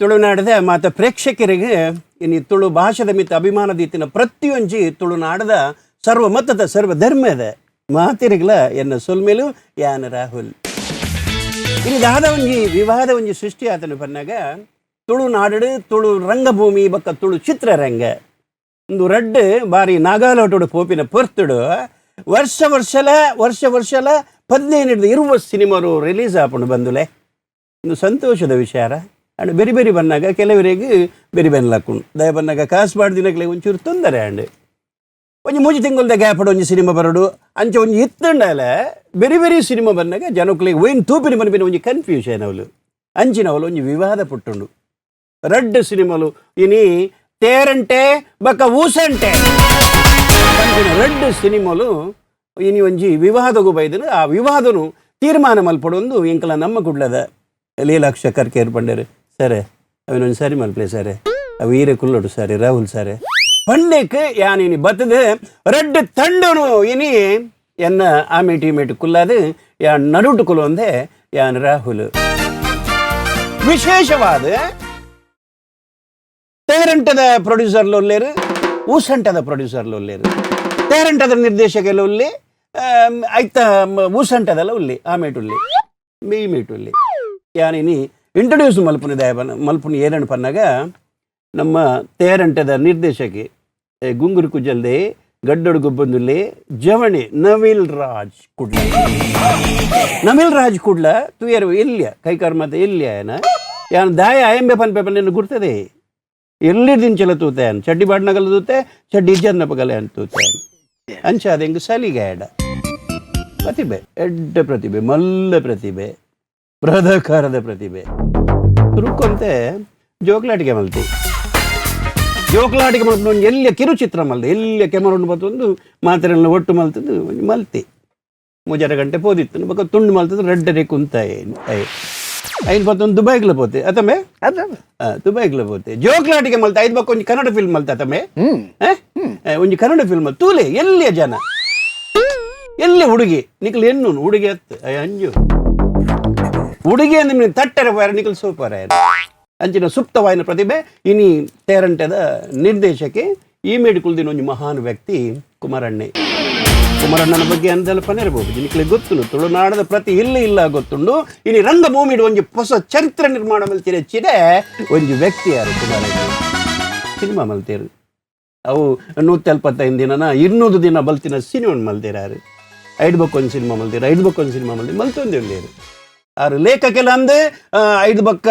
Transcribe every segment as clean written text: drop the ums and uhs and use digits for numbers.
ತುಳುನಾಡದ ಮಾತ ಪ್ರೇಕ್ಷಕರಿಗೆ ಇನಿ ತುಳು ಭಾಷೆದ ಮಿತ್ತ ಅಭಿಮಾನದ ಇತ್ತಿನ ಪ್ರತಿಯೊಂಜಿ ತುಳುನಾಡದ ಸರ್ವ ಮತದ ಸರ್ವ ಧರ್ಮದ ಮಾತಿರಿಗ್ಲ ಎನ್ನ ಸೊಲ್ಮೇಲು ಯಾನ ರಾಹುಲ್. ಇನಿ ದಾದ ಒಂಜಿ ವಿವಾದ ಒಂಜಿ ಸೃಷ್ಟಿ ಆತನು ಪನ್ನಾಗ ತುಳುನಾಡು ತುಳು ರಂಗಭೂಮಿ ಬೊಕ್ಕ ತುಳು ಚಿತ್ರರಂಗ ಒಂದು ರಡ್ಡ್ ಬಾರಿ ನಾಗಾಲೋಟೋಡು ಪೋಪಿನ ಪೊರ್ತುಡು ವರ್ಷ ವರ್ಷಲ ವರ್ಷ ವರ್ಷಲ 15 20 ಸಿನಿಮಾರು ರಿಲೀಸ್ ಆಪುಂಡು ಬಂದುಲೆ. ಒಂದು ಸಂತೋಷದ ವಿಚಾರ. ಅಂಡ್ ಬೆರಿ ಬೆರಿ ಬಂದಾಗ ಕೆಲವರಿಗೆ ಬೆರಿ ಬೆನ್ಲಾಕುಂಡು. ದಯ ಬಂದಾಗ ಕಾಸು ಪಾಡ್ದಿನಕ್ಲೆ ಒಂಚೂರು ತೊಂದರೆ. ಅಂಡ್ ಒಂಜಿ 3 ತಿಂಗಳ್ದ ಗ್ಯಾಪ್ ಒಂಜಿ ಸಿನಿಮಾ ಬರೋಡು ಅಂಚ ಒಂಜಿ ಇತ್ತಂಡಲ ಬೇರೆ ಬೇರೆ ಸಿನಿಮಾ ಬಂದಾಗ ಜನಕ್ಲೆಗ್ ಒಯ್ನ್ ತೂಪಿನ ಮನಪಿನ ಒಂಜಿ ಕನ್ಫ್ಯೂಷನ್ ಅವಲು. ಅಂಚಿನವಲು ಒಂಜಿ ವಿವಾದ ಪುಟ್ಟುಂಡು. ರಡ್ಡ್ ಸಿನಿಮಾಲು ಇನಿ ತೇರಂಟೆ ಬಕ್ಕ ಊಸಂಟೆ ಪನ್ಪಿನ ರಡ್ಡ್ ಸಿನಿಮಾಲು ಇನಿ ಒಂಜಿ ವಿವಾದಗೂ ಬೈದನು. ಆ ವಿವಾದನು ತೀರ್ಮಾನ ಮಲ್ಪಡೊಂದು ಎಂಕಲ ನಮ್ಮ ಕುಡ್ಲದ ಲೀಲಾಕ್ಷ ಕರ್ಕೇರ್ ಪಂಡೇರು ಸರೆ ಅವನೊಂದು ಸರಿ ಮಲ್ಪ್ಲೆ ಸರೆ, ಅವು ಈರೆ ಕುಲ್ಲೊಡು ಸರಿ ರಾಹುಲ್ ಸರೆ ಪಂಡೆಕ್ ಯಾನ್ ಇನಿ ಬತ್ತದ ರಡ್ಡ್ ತಂಡನು ಇನಿ ಎನ್ನ ಆಮೇಟಿ ಮೇಟು ಕುಲ್ಲಾದು ಯಾನ್ ನಡುಟು ಕುಲೊಂದೆ ಯಾನ್ ರಾಹುಲ್. ವಿಶೇಷವಾದ ತೇರಂಟದ ಪ್ರೊಡ್ಯೂಸರ್ಲು ಉಲ್ಲೇರು, ಊಸಂಟದ ಪ್ರೊಡ್ಯೂಸರ್ಲು ಉಲ್ಲೇರು. ತೇರಂಟದ ನಿರ್ದೇಶಕಲು ಉಲ್ಲಿ, ಐತ ಊಸಂಟದಲ್ಲ ಉಲ್ಲಿ, ಆ ಮೇಟುಲ್ಲಿ ಮೀ ಮೇಟುಲ್ಲಿ. ಯಾನಿನಿ ಇಂಟ್ರೊಡ್ಯೂಸ್ ಮಲ್ಪುನಿ ದಯ ಮಲ್ಪುನಿ ಏರಣ ಪನ್ನಾಗ ನಮ್ಮ ತೇರಂಟದ ನಿರ್ದೇಶಕಿ ಗುಂಗುರು ಕುಜಲ್ದೆ ಗಡ್ಡಡು ಗುಬ್ಬಂದುಲ್ಲೆ ಜವಣಿ ನವಿಲ್ ರಾಜ್ ಕುಡ್ಲ. ನವಿಲ್ ರಾಜ್ ಕುಡ್ಲ ತುಯರು ಇಲ್ಲಿಯ ಕೈಕಾರ್ ಮತ್ತೆ ಇಲ್ಲಿಯ ಏನ ಯಾನ್ ದಾಯ ಆಯಂಬೆ ಪನ್ಪೆ ಪನ್ನೆನ್ನು ಗುರ್ತದೆ. ಎಲ್ಲಿ ದಿಂಚಲ ತೂತೆ ಚಡ್ಡಿ ಬಾಡ್ನಗಲ ತೂತೆ, ಚಡ್ಡಿ ಇಜ್ಜನ್ನ ಪಗಲೆ ಅಂತ ತೂತೆ. ಅಂಚ ಅದ ಹೆಂಗ್ ಸಲಿಗಾಯಡ ಪ್ರತಿಭೆ, ಎಡ್ಡ ಪ್ರತಿಭೆ, ಮಲ್ಲ ಪ್ರತಿಭೆ, ಬೃಹದಾಕಾರದ ಪ್ರತಿಭೆ. ತುರುಕೊಂತೆ ಜೋಕ್ಲಾಟಿಕೆ ಮಲ್ತಿ, ಜೋಕ್ಲಾಟಿಕೆ ಮಲ್ಪುನ ಒಂಜಿ ಎಲ್ಲಿಯ ಕಿರುಚಿತ್ರ ಮಲ್ದೆ. ಎಲ್ಲಿಯ ಕೆಮರುಂಡು ಬತ್ತೊಂದು ಮಾತ್ರೆಲ್ಲ ಒಟ್ಟು ಮಲ್ತದ್ದು ಒಂಜಿ ಮಲ್ತಿ 3.5 ಗಂಟೆ ಪೋದಿತ್ತು. ಬೊಕ ತುಂಡು ಮಲ್ತದ್ದು ರಡ್ಡರೆ ಕುಂತ ಐನ್ ಪತ್ತೊಂದು ದುಬೈಗ್ಲ ಪೋತೆ ಅತಮೆ. ದುಬೈಗ್ಲ ಪೋತೆ. ಜೋಕ್ಲಾಟಿಕೆ ಮಲ್ತೆ ಐದು ಬೊಕ್ಕ ಒಂಜಿ ಕನ್ನಡ ಫಿಲ್ಮ್ ಮಲ್ತೆ ಅತಮೆ. ಒಂಜಿ ಕನ್ನಡ ಫಿಲ್ಮ್ ತೂಲೆ. ಎಲ್ಲಿಯ ಜನ, ಎಲ್ಲಿ ಹುಡುಗಿ ನಿಕಲ್ ಎನ್ನು ಹುಡುಗಿ ಅತ್ತು ಅಂಜು ಹುಡುಗಿ ಅಂದ್ರೆ ನೀನು ತಟ್ಟರೆ ಪೋಯರ ನಿಕಲ್ ಸೂಪರ್. ಅಂಚಿನ ಸುಪ್ತವಾಯಿನ ಪ್ರತಿಭೆ. ಇನಿ ತೇರಂಟದ ನಿರ್ದೇಶಕೆ ಈ ಮೇಡಿಕುಲ್ದಿನ ಒಂಜಿ ಮಹಾನ್ ವ್ಯಕ್ತಿ ಕುಮಾರಣ್ಣೆ. ಕುಮಾರಣ್ಣನ ಬಗ್ಗೆ ಅಂದೆಲ್ಲ ಪನಿರಬಹುದು. ನಿಕ್ಲೆ ಗೊತ್ತುಂಡು, ತುಳುನಾಡದ ಪ್ರತಿ ಇಲ್ಲ ಇಲ್ಲ ಗೊತ್ತುಂಡು. ಇನಿ ರಂಗಭೂಮಿಡು ಒಂಜಿ ಹೊಸ ಚರಿತ್ರೆ ನಿರ್ಮಾಣ ಮಲ್ತಿರ ಚಿರೆ ಒಂಜಿ ವ್ಯಕ್ತಿ ಯಾರು ಕುಮಾರಣ್ಣ. ಸಿನಿಮಾ ಮಲ್ತೇರು. ಅವು 175 ದಿನನ 200 ದಿನ ಬಲ್ತಿನ ಸಿನಿಮಾ ಮಲ್ತಿರಾರು. ಐದು ಬಕ್ಕೊಂದು ಸಿನಿಮಾ ಮಲ್ತೀರ, ಐದು ಬಕ್ಕೊಂದು ಸಿನಿಮಾ ಮಲ್ತಿ ಮಲ್ತೊಂದು ಉಲ್ಲೇರು ಆರು. ಲೇಖಕೆಲ್ಲ ಅಂದು ಐದು ಬಕ್ಕ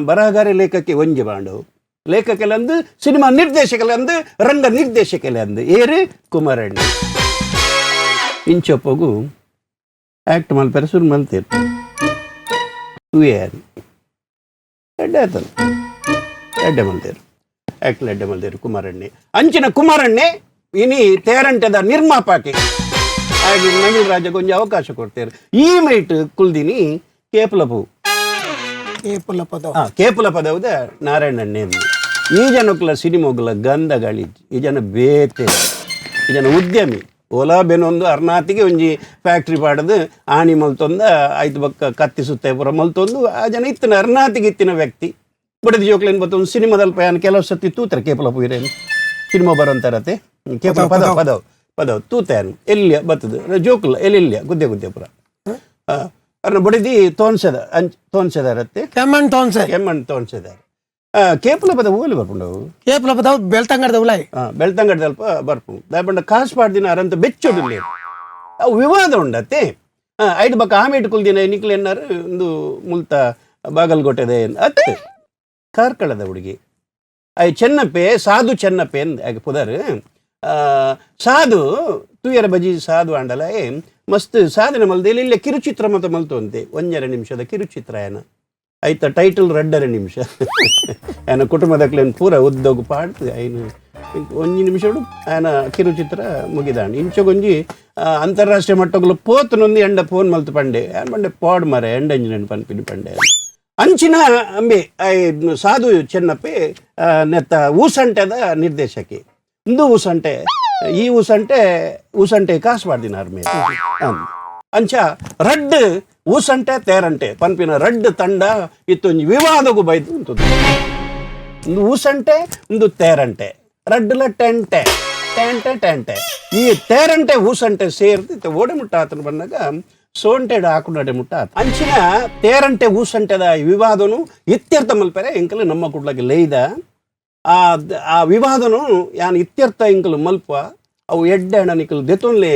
ಬರಹಗಾರ ಲೇಖಕ್ಕೆ ಒಂಜಿ ಬಾಂಡವು ಲೇಖಕೆಲ್ಲ ಅಂದು, ಸಿನಿಮಾ ನಿರ್ದೇಶಕಲ ಅಂದು, ರಂಗ ನಿರ್ದೇಶಕೆಲ್ಲ ಅಂದು ಏರು ಕುಮಾರಣ್ಣ. ಇಂಚಪ್ಪಗು ಆಕ್ಟ್ ಮಲ್ಪೆರೆ ಶುರು ಮಲ್ತೇರು. ತೂಯೆ ಎಡ್ಡೆ ಆತನು, ಎಡ್ಡೆ ಮಲ್ತೇರು, ಆಕ್ಟ್ ಎಡ್ಡೆ ಮಲ್ತೇರು ಕುಮಾರಣ್ಣೆ. ಅಂಚಿನ ಕುಮಾರಣ್ಣೆ ಇನಿ ತೇರಂಟದ ನಿರ್ಮಾಪಕಿ ಹಾಗೆ ನವೀನ್ ರಾಜಗೆ ಒಂಜಿ ಅವಕಾಶ ಕೊಡ್ತೇವೆ. ಈ ಮೈಟ್ ಕುಲ್ದಿನಿ ಕೇಪುಲಪು ಕೇಪುಲ ಪದ. ಕೇಪುಲ ಪದವುದ ನಾರಾಯಣಣ್ಣೆ. ಈ ಜನಕ್ಕಲ ಸಿನಿಮೋಗ್ಲ ಗಂಧ ಗಳಿಜ್. ಈ ಜನ ಬೇತೆ, ಈ ಜನ ಉದ್ಯಮಿ. ಓಲಾ ಬೆನೊಂದು ಅರ್ನಾತಿಗೆ ಒಂಜಿ ಫ್ಯಾಕ್ಟ್ರಿ ಪಾಡದು ಆಣಿ ಮಲ್ತೊಂದ ಆಯ್ತು ಬಕ್ಕ ಕತ್ತಿ ಸುತ್ತ ಪೂರ ಮಲ್ತೊಂದು ಆ ಜನ ಇತ್ತಿನ ಅರ್ನಾತಿಗೆ ಇತ್ತಿನ ವ್ಯಕ್ತಿ. ಬಡದಿ ಜೋಕ್ಲೇನ್ ಬತ್ತೊಂದು ಸಿನಿಮಾದಲ್ಲಿ ಪಯಾನ್ ಕೆಲವು ಸತಿ ತೂತಾರೆ. ಕೇಪುಲ ಪೂರೇನು ಸಿನಿಮಾ ಬರೋಂತಾರತೆ ಕೇಪುಲ ಪದವ್ ಪದವ್ ಪದವ್ ತೂತೇನು ಎಲ್ಲಿಯ ಬತ್ತದು ಜೋಕುಲ ಎಲ್ಲಿಲ್ಲ ಗುದ್ದೆ ಗುದ್ದೆ ಪುರ ಅರ್ನ ಬಡಿದಿ ತೋನ್ಸದ ಅಂಚ್ ತೋನ್ಸದಾರತ್ತೆ. ಕೆಮ್ಮಣ್ ತೋನ್ಸೆ. ಕೆಮ್ಮಣ್ಣು ತೋನ್ಸದಾರ. ಕೇಪುಲ ಪದ ಓಲಿ ಬರ್ಪುಂಡವು? ಕೇಪುಲ ಪದ ಬೆಳ್ತಂಗಡದ ಉಲಾಯಿ. ಬೆಳ್ತಂಗಡದಲ್ಪ ಬರ್ಪುಂಡು. ದಾಯಪಂಡ ಕಾಸು ಪಾಡ್ದಿನ ಅರಂತ ಬೆಚ್ಚೊಡುಲ್ಲೇರು. ಅವು ವಿವಾದ ಉಂಡತ್ತೆ. ಐದು ಬಕ್ಕ ಆಮೇಟ್ ಕುಲ್ದಿನ ನಿಕ್ಲು ಎನ್ನಾರು ಒಂದು ಮುಲ್ತ ಬಾಗಲಕೋಟೆದ ಅತ್ತೆ, ಕಾರ್ಕಳದ ಹುಡುಗಿ I ಚೆನ್ನಪ್ಪೆ, ಸಾಧು ಚೆನ್ನಪ್ಪೆ ಅಂದ್ ಆಗ ಪುದರ್. ಸಾಧು ತೂಯರ ಬಜಿ ಸಾಧು ಆಂಡಲ ಏ ಮಸ್ತ್ ಸಾಧನೆ ಮಲ್ದೆ. ಇಲ್ಲ ಕಿರುಚಿತ್ರ ಮತ ಮಲ್ತು ಅಂತೆ, 1.5 ನಿಮಿಷದ ಕಿರುಚಿತ್ರ ಏನ ಆಯ್ತ ಟೈಟಲ್ 2.5 ನಿಮಿಷ. ಆಯನ ಕುಟುಂಬದಕ್ಲೇನು ಪೂರ ಉದ್ದೋಗು ಪಾಡ್ತು ಐನು 1 ನಿಮಿಷ ಆಯನ ಕಿರುಚಿತ್ರ ಮುಗಿದಾಂಡ್. ಇಂಚಗೊಂಜಿ ಅಂತಾರಾಷ್ಟ್ರೀಯ ಮಟ್ಟಗಳು ಪೋತುನೊಂದು ಎಂಡ ಫೋನ್ ಮಲ್ತು ಪಂಡೆ ಆನ್ ಪಂಡೆ ಪಾಡ್ ಮರೆ ಎಂಡ ಇಂಜಿನಿಯರ್ ಪನ್ಪಿನ ಪಂಡೆ. ಅಂಚಿನ ಅಂಬೆ I ಸಾಧು ಚೆನ್ನಪ್ಪೆ ನೆತ್ತ ಊಸಂಟೆದ ನಿರ್ದೇಶಕಿ. ಇಂದು ಊಸಂಟೆ, ಈ ಊಸಂಟೆ, ಊಸಂಟೆ ಕಾಸು ಮಾಡ್ದಿನ ಆರ್ಮಿ. ಅಂಚ ರಡ್ಡ್ ಊಸಂಟೆ ತೇರಂಟೆ ಪನ್ಪಿನ ರಡ್ಡ್ ತಂಡ ಇತ್ತೊಂಜಿ ವಿವಾದಗೂ ಬೈದು ಉಂಟು. ಒಂದು ಊಸಂಟೆ, ಒಂದು ತೇರಂಟೆ, ರಡ್ಡುಲ ಟೆಂಟೆ ಟೆಂಟೆ ಟೆಂಟೆ. ಈ ತೇರಂಟೆ ಊಸಂಟೆ ಸೇರ್ದು ಇತ್ತೆ ಓಡೆ ಮುಟ್ಟ ಆತನ ಬಂದಾಗ ಸೋಂಟೆಡ್ ಆಕುಂಡಡೆ ಮುಟ್ಟ ಆತ. ಅಂಚಿನ ತೇರಂಟೆ ಊಸಂಟೆದ ಈ ವಿವಾದನು ಇತ್ಯರ್ಥ ಮಲ್ಪೆರೆ ಎಂಕಲು ನಮ್ಮ ಕುಡ್ಲಗೆ ಲೇಯ್ದ ಆ ಆ ವಿವಾದನು ಯಾನ್ ಇತ್ಯರ್ಥ ಎಂಕಲು ಮಲ್ಪ ಅವು ಎಡ್ಡೆ ಹಣ ನಿಕಲು ದೆತೊನ್ಲೆ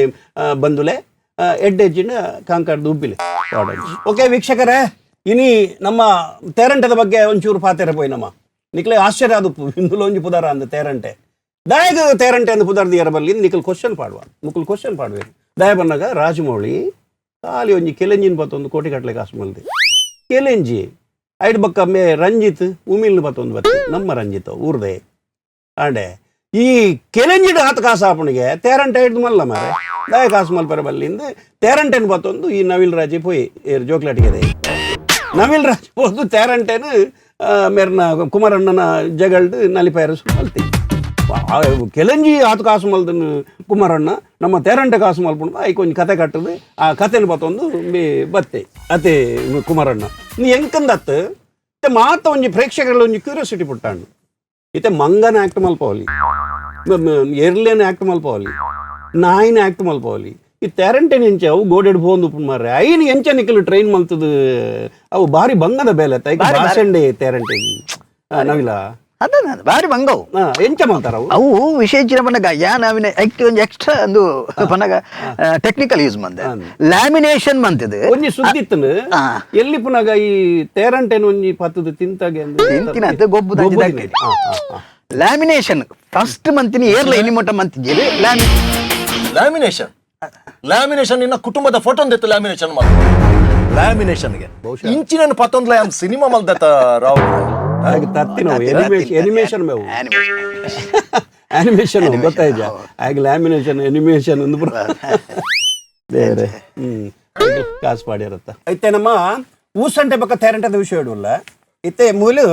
ಬಂದುಲೆ ಎಡ್ಡೆ ಜಿನ ಕಾಂಕಾಡ್ದು ಉಬ್ಬಿಲೆ. ಓಕೆ ವೀಕ್ಷಕರೇ, ಇನಿ ನಮ್ಮ ತೇರಂಟೆದ ಬಗ್ಗೆ ಒಂಚೂರು ಪಾತೆರೆ ಪೋಯಿ ನಮ್ಮ ನಿಕ್ಲೆ ಆಶ್ಚರ್ಯ ಅದು ಇಂದುಲ ಒಂಜಿ ಪುದಾರ ಅಂದ ತೇರಂಟೆ ದಾಯಗ ತೇರಂಟೆ ಅಂದ ಪುದಾರ್ ದಿಯರ ಬಲ್ಲಿ ನಿಕಲ್ ಕ್ವಶನ್ ಪಾಡುವ ಮುಕುಲ್ ಕ್ವಶನ್ ಪಾಡುವೆ. ದಾಯ ಬನ್ನಾಗ ರಾಜಮೌಳಿ ಖಾಲಿ ಒಂಜಿ ಕೆಲೆಂಜಿನ ಬತ್ತೊಂದು ಕೋಟಿ ಕಟ್ಲೆ ಕಾಸು ಮಲ್ದೆ ಕೆಲೆಂಜಿ ಐಡ್ ಬಕ್ಕ ಮೇ ರಂಜಿತ್ ಉಮಿಲ್ನ ಬತ್ತೊಂದು ಬತ್ತೆ ನಮ್ಮ ರಂಜಿತ್ ಊರ್ದೆ ಆಂಡೆ ಈ ಕೆಲೆಂಜಿಡ್ ಆತ ಕಾಸು ಆಪಣಿಗೆ ತೇರಂಟೆ ಹಿಡ್ದು ಮಲ್ಲ ಮಾರೆ ದಾಯ ಕಾಸು ಮಲ್ಪರ ಬಲ್ಲಿಂದ ತೇರಂಟೆನ್ ಬತ್ತೊಂದು ಈ ನವಿಲ್ ರಾಜಿ ಪೋಯಿ ಏರ್ ಜೋಕ್ಲಾಟಿಗೆ ನವಿಲ್ ರಾಜ್ ಪೋದು ತೇರಂಟೆನು ಮೇರ್ನ ಕುಮಾರಣ್ಣನ ಜಗಳ್ದು ನಲಿಪೈರ ಮಲ್ತಿ ಕೆಲೆಂಜಿ ಆತ ಕಾಸು ಮಲ್ದನು ಕುಮಾರಣ್ಣ ನಮ್ಮ ತೇರಂಟೆ ಕಾಸು ಮಲ್ಪುಂಡು ಐಕ್ ಒಂಜಿ ಕತೆ ಕಟ್ಟದು ಆ ಕತೆನ ಬತ್ತೊಂದು ಬಿ ಬತ್ತೆ ಅತೆ ಕುಮಾರಣ್ಣ ನೀ ಎಂಕಂದತ್ತು ಇತ್ತೆ ಮಾತ ಒಂಜಿ ಪ್ರೇಕ್ಷಕರಲ್ಲಿ ಒಂಜಿ ಕ್ಯೂರಿಯಾಸಿಟಿ ಪುಟ್ಟಾಂಡು. ಇತ್ತೆ ಮಂಗನ ಆಕ್ಟ್ ಮಲ್ಪವಲಿ, ಎರ್ಲೇನ ಆಕ್ಟ್ ಮಲ್ಪವಲಿ, ನಾಯಿನ ಆಕ್ಟ್ ಮಲ್ಪವಲಿ. ಈ ತೇರಂಟೆನ ಎಂಚ ಅವು ಗೋಡೆಡ್ ಪೋಂದು ಮಾರ್ರೆ ಐನ್ ಎಂಚ ನಿಕಲು ಟ್ರೈನ್ ಮಲ್ತದು ಅವು ಬಾರಿ ಬಂಗದ ಬೇಲೆ ತೈಕ ಭಾಷಂಡೆ ತೇರಂಟೆ ನವಿಲ ಅದ ಬಾರಿ ಬಂಗವು. ಎಂಚ ಮಲ್ತಾರ ಅವು? ಅವು ವಿಶೇಷ ಪನ್ನಗ ಯಾನ್ ಅವಿನ ಒಂಜಿ ಎಕ್ಸ್ಟ್ರಾ ಒಂದು ಪನ್ನಗ ಟೆಕ್ನಿಕಲ್ ಯೂಸ್ ಮಂದೆ ಲ್ಯಾಮಿನೇಷನ್ ಮಂತಿದ್. ಒಂಜಿ ಸುದ್ದಿತ್ತನು ಎಲ್ಲಿ ಪುನಗ ಈ ತೇರಂಟೆನ ಒಂಜಿ ಪತ್ತದ ತಿಂತಾಗೆ ಅಂದ್ರೆ ತಿಂತಿನಂತೆ ಗೊಬ್ಬು ಗೊಬ್ಬು ತಿನ್ನದು. ಆ, ಆ, ಆ. ಲ್ಯಾಮಿನೇಷನ್ ಫಸ್ಟ್ ಮಂತಿನಿ ಏರ್ಲ ಎಲ್ಲಿ ಮೊಟ್ಟ ಮಂತಿದ್ದೀರಿ ಲ್ಯಾಮಿನೇಷನ್ ಲ್ಯಾಮಿನೇಷನ್ ನಿನ್ನ ಕುಟುಂಬದ ಫೋಟೋ ಒಂದಿತ್ತು ಲ್ಯಾಮಿನೇಷನ್ ಮಲ್ ಲ್ಯಾಮಿನೇಷನ್ಗೆ ಇಂಚಿನ ಪತ್ತೊಂದ್ಲ ಯಾನ್ ಸಿನಿಮಾ ಮಲ್ದತ್ತ ರಾವ್. ಹಾಗೆ ತತ್ತಿ ನಾವು ಎನಿಮೇಷನ್ ಮೇವು ಆನಿಮೇಷನ್ ಗೊತ್ತಾಯ್ತಾ ಆಗ ಲ್ಯಾಮಿನೇಷನ್ ಅನಿಮೇಷನ್ ಒಂದು ಬೇರೆ ಕಾಸು ಪಾಡಿರತ್ತ. ಇತ್ತೆ ನಮ್ಮ ಊಸಂಟೆ ಪಕ್ಕ ತೇರಂಟದ ವಿಷಯ ಇಡುವಲ್ಲ ಇತ್ತೆ ಮೂಲು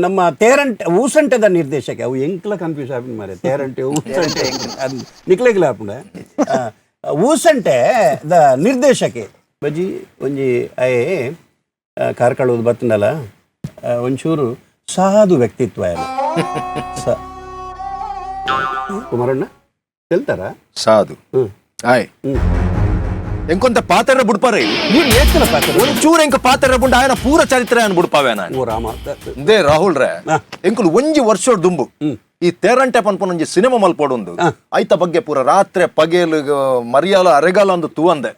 ನಮ್ಮ ತೇರಂಟೆ ಊಸಂಟೆದ ನಿರ್ದೇಶಕ ಅವು ಎಂಕ್ಲ ಕನ್ಫ್ಯೂಸ್ ಆಪಿನ ಮಾರೆ ತೇರಂಟೆ ಊಸಂಟೆ ಅದು ನಿಕ್ಲೆಗ್ಲ ಆಪುಂಡ. ಊಸಂಟೆ the ನಿರ್ದೇಶಕೆ ಬಜಿ ಒಂಜಿ ಅಯೇ ಕಾರ್ಕಳದ ಬತ್ತಂಡಲ ಒಂಚೂರು ಸಾಧು ವ್ಯಕ್ತಿತ್ವ ಏನು ಕುಮಾರಣ್ಣ ಹೇಳ್ತಾರ. ಸಾಧು ಆಯ್ ಎಂಕೊಂತ ಪಾತ್ರ ಬುಡ್ಪಾರೆ. ನೀನು ಏತನ ಪಾತ್ರ ಒಂಚೂರು ಎಂಕ ಪಾತ್ರ ಬುಂಡ ಆಯನ ಪೂರ ಚರಿತ್ರೆ ಅನ್ ಬುಡ್ಪಾವೆ ನಾನು. ಓ ರಾಮ. ಇಂದೇ ರಾಹುಲ್ ರೇ ಎಂಕುಲು ಒಂಜಿ ವರ್ಷ ದುಂಬು ಈ ತೇರಂಟೆ ಪನ್ಪುನ ಒಂಜಿ ಸಿನಿಮಾ ಮಲ್ಪೊಡೊಂದು ಐತ ಬಗ್ಗೆ ಪೂರ ರಾತ್ರೆ ಪಗೇಲು ಮರಿಯಾಲ ಅರೆಗಾಲ ಒಂದು ತೂವಂದೆ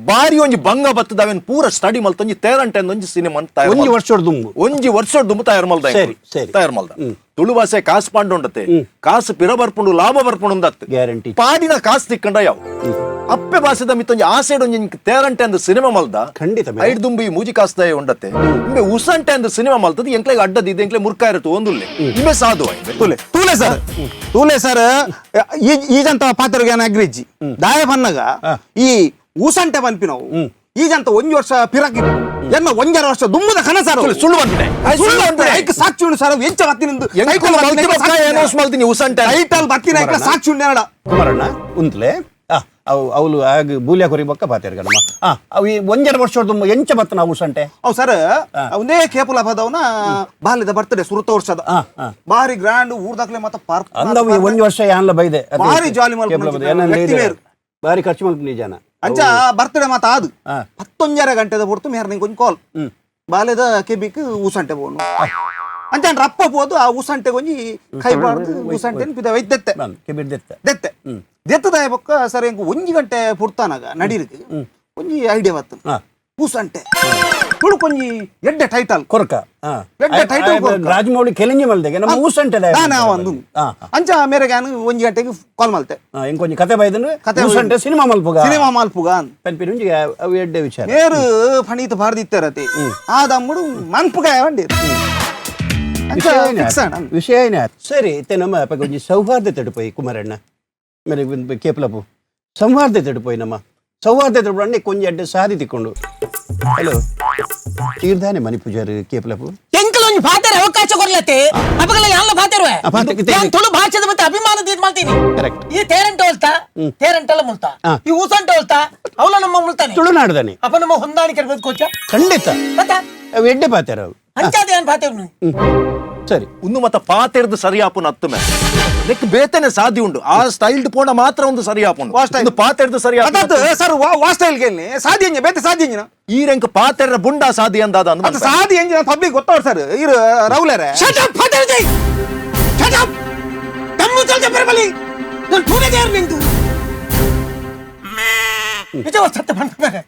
ಬಾರಿ ಒಂಜಿ ಬಂಗ ಬತ್ತದ ಅವೇನ್ ಪೂರ ಸ್ಟಡಿ ಮಲ್ತ ಒಂಜಿ ತೇರಂಟೆ ಒಂಜಿ ಸಿನಿಮಾ ತಯಾರ್ ಒಂಜಿ ಮಲ್ತ. ವರ್ಷದ ದುಂಬು ಒಂಜಿ ವರ್ಷ ದುಂಬು ತಯಾರು ಮಲ್ದ ಸರಿ, ಸರಿ. ತಯಾರು ಮಲ್ದ. ತುಳು ಭಾಷೆ ಕಾಸು ಪಾಂಡುಂಡತೆ ಕಾಸು ಪಿರ ಬರ್ಪುಂಡು ಲಾಭ ಬರ್ಪುಂಡು ಅಂದತ್ತು ಗ್ಯಾರಂಟಿ. ಪಾಡಿನ ಕಾಸು ತಿಕ್ಕಂಡ ಯಾವ ಅಪ್ಪೆ ಭಾಷೆದ ಮಿತ್ತೊಂಜಿ ಆಸೆಡ್ ಒಂಜಿ ತೇರಂಟೆ ಅಂದ್ ಸಿನಿಮಾ ಮಲ್ದ ಖಂಡಿತ ಮೇಡಮ್. ಐಡ್ ದುಂಬಿ ಮೂಜಿ ಕಾಸ್ದಾಯ ಉಂಡತೆ ಇಂಬೆ ಉಸಂಟೆ ಅಂದ್ ಸಿನಿಮಾ ಮಲ್ತದ ಎಂಕ್ಲೆಗ್ ಅಡ್ಡದ ಇದು ಎಂಕ್ಲೆ ಮುರ್ಕ ಇರುತ್ತೆ ಒಂದುಲ್ಲೆ ಇಂಬೆ ಸಾಧು ಇಂಬೆ. ತೂಲೆ ತೂಲೆ ಸರ್ ತೂಲೆ ಸರ್ ಈಜಂತ ಪಾತ್ರಗೆ ಅಗ್ರಿಜ್ಜಿ ದಾಯ ಪನ್ನಗ ಈ ಊಸಂಟೆ ಪನ್ಪಿನವು ಈಜಂತ ಒಂಜಿ ವರ್ಷ ಪಿರಕಿ ಎನ್ನ ಒಂಜರ ವರ್ಷ ದುಮ್ಮದ ಕನಸರು ಸುಳ್ಳು, ಸುಳ್ಳು ಬಂದ್ಬಿಟ್ಟೆ. ಸುಳ್ಳು ಬಂದ್ಬಿಟ್ಟೆ. ಐಕ್ ಸಾಕ್ಷಿ ಉಂಡು ಸರ್ ಎಂಚ ಬತ್ತಿನಿಂದು ಎಂಕುಲು ಮಲ್ತಿ ಬೊಕ್ಕ announce ಮಲ್ತಿನಿ ಉಸಂಟೆ ಅಂತ. ಟೈಟಲ್ ಬತ್ತಿನ ಐಕ್ಲ ಸಾಕ್ಷಿ ಉಂಡು ಎರಡ. ಕುಮಾರಣ್ಣ ಉಂತ್ಲೆ ಅವು ಅವಳು ಆಗ ಬೂಲ್ಯ ಕೊರಿ ಬೊಕ್ಕ ಪಾತೇರ್ ಗಣಮ ಅವು ಈ ಒಂಜರ ವರ್ಷದ ದುಂಬು ಎಂಚ ಬತ್ತ ನಾವು ಉಸಂಟೆ? ಅವ್ ಸರ್ ಒಂದೇ ಕೇಪುಲ ಪದವನ ಬಾಲ್ಯದ ಬರ್ತಡೆ ಸುರುತ ವರ್ಷದ ಬಾರಿ ಗ್ರ್ಯಾಂಡ್ ಊರ್ದಾಕ್ಲೆ ಮತ್ತೆ ಪಾರ್ಕ್ ಅಂದವು ಈ ಒಂಜಿ ವರ್ಷ ಯಾನ್ಲ ಬೈದೆ ಅದೇ ಬಾರಿ ಜಾಲಿ ಮಲ್ಪುನ ಕೇಪುಲ ಬೈದೆ. ಜನ, ಏನನ್ನ ವ್ಯಕ್ತಿ ಇದೆ. ಬೇರು. ಬಾರಿ ಖರ್ಚು ಮಲ್ಪುನಿ ಜನ ಅಂಚ ಬರ್ತಡೆ ಮಾತ ಅದು 10:30 ಗಂಟೆದ ಪೊರ್ತು ಮೇರ್ ನಿಂಗೆ ಒಂಜಿ ಕಾಲ್ ಬಾಲ್ಯದ ಕೆಬಿಕ್ ಊಸಂಟೆ ಬೋನು ಅಂಚ ರಪ್ಪ ಪೋದು ಆ ಊಸಂಟೆ ಒಂಜಿ ಕೈ ಬಾರ್ದು ಊಸಂಟೆ ಪಿದ ದೆತ್ತೆ. ಕೆಬಿಡ್ ದೆತ್ತ. ದೆತ್ತೆ ದೆತ್ತದಾಯ ಬೊಕ್ಕ ಸರ್ ಎಂಕ್ ಒಂಜಿ ಗಂಟೆ ಪುರ್ತಾನಾಗ ನಡೀರಿಗೆ ಒಂಜಿ ಐಡಿಯಾ ಬತ್ತು ಊಸಂಟೆ ತುಳುಕೊಂಜಿ ಎಡ್ಡೆ ಟೈಟಲ್ ಕೊರ್ಕ ಎಡ್ಡೆ ಟೈಟಲ್ ಕೊರ್ಕ. ರಾಜಮೌಳಿ ಕೆಲಿಂಜಿ ಮಲ್ದೆಗೆ ನಮ್ಮ ಊಸಂಟೆ ನಾನು ಒಂದು ಅಂಚ ಮೇರೆಗೆ ನಾನು ಒಂಜಿ ಗಂಟೆಗೆ ಕಾಲ್ ಮಲ್ತೆ. ಇಂಕೊಂಜಿ ಕತೆ ಬೈದನು ಕತೆ ಊಸಂಟೆ ಸಿನಿಮಾ ಮಲ್ಪುಗ ಸಿನಿಮಾ ಮಲ್ಪುಗ ಅಂದ್. ಪನ್ಪಿನ ಒಂಜಿ ಅವು ಎಡ್ಡೆ ವಿಚಾರ. ಮೇರು ಫಣೀತ ಭಾರದಿತ್ತರತೆ ಆ ದಮ್ಮುಡು ಮನ್ಪುಗ ವಂಡಿ ಅಂಚ ಫಿಕ್ಸ್ ಆಂಡ್. ವಿಷಯ ಏನೇ ಆತ್. ಸರಿ ಇತ್ತೆ ನಮ್ಮ ಅಪ್ಪಗೆ ಒಂಜಿ ಸೌಹಾರ್ದತೆ ಪೋಯಿ ಕುಮಾರಣ್ಣ ಮೇರೆ ಕೇಪಲಪು ಸೌಹಾರ್ದತೆ ಪೋಯಿ ನಮ್ಮ ಸೌಹಾರ್ದತೆ ಅಣ್ಣೆ ಕೊಂಜಿ ಅಡ್ಡೆ ಸಾರಿ ತಿಕ್ಕೊಂಡು ಹಲೋ ತೀರ್ದಾನೆ ಮನಿ ಪೂಜಾರಿ ಕೇಪಲಪು ಎಂಕಲ್ ಒಂಜಿ ಪಾತೆರ ಅವಕಾಶ ಕೊರ್ಲತ್ತೆ ಅಪಗಲ ಯಾನ್ಲ ಪಾತೆರುವೆ. ಆ, ಪಾತೆ- ಯಾನ್ ತುಳು ಭಾಷೆದ ಮತ್ತೆ ಅಭಿಮಾನದ ಇದ್ ಮಾಡ್ತೀನಿ. Correct. ಈ ತೇರಂಟ ಹೋಲ್ತಾ ತೇರಂಟಲ್ಲ ಮುಲ್ತಾ ಈ ಊಸಂಟ ಹೋಲ್ತಾ ಅವಲ ನಮ್ಮ ಮುಲ್ತಾನೆ ತುಳುನಾಡ್ದಾನೆ ಅಪ್ಪ ನಮ್ಮ ಹೊಂದಾಣಿಕೆ ಇರ್ಬೇಕು ಕೋಚ ಖಂಡಿತ ಮತ್ತೆ ಅವು ಎಡ್ಡೆ ಪಾತೆರ ಅವು ಅಂಚಾದ ಏನ್ ಪಾತೆ ಸರಿ ಉಂದು ಮತ್ತ ಪಾತೆರ್ದು ಸರಿ ಆಪುನ ಹತ್ತು ಮೇಲೆ ನೆಕ್ ಬೇತನೆ ಸಾಧ್ಯ ಉಂಡು ಆ ಸ್ಟೈಲ್ ಪೋಣ ಮಾತ್ರ ಒಂದು ಸರಿ ಆಪುಂಡು ಒಂದು ಪಾತೆರ್ದು ಸರಿ ಅದಾತ್ ಸರ್ ವಾ ಸ್ಟೈಲ್ ಕೇಳಿ ಸಾಧ್ಯ ಎಂಜ ಬೇತೆ ಸಾಧ್ಯ ಎಂಜಿನ ಈ ರಂಕ್ ಪಾತೆರ್ರ ಬುಂಡ ಸಾಧ್ಯ ಅಂದಾದ ಅದು ಸಾಧ್ಯ ಎಂಜಿನ ಪಬ್ಲಿಕ್ ಗೊತ್ತವ್ರು ಸರ್ ಇರು ರೌಲರೆ Shut up, father Jai! Shut up! ದಮ್ಮು ಚಲ್ದೆ ಬರಬಲಿ ನಾನು ಪೂನೆ ದೇವ್ರು ನಿಂದು ನಿಜವಾದ ಸತ್ಯ ಬಂದ್ಬೇರೆ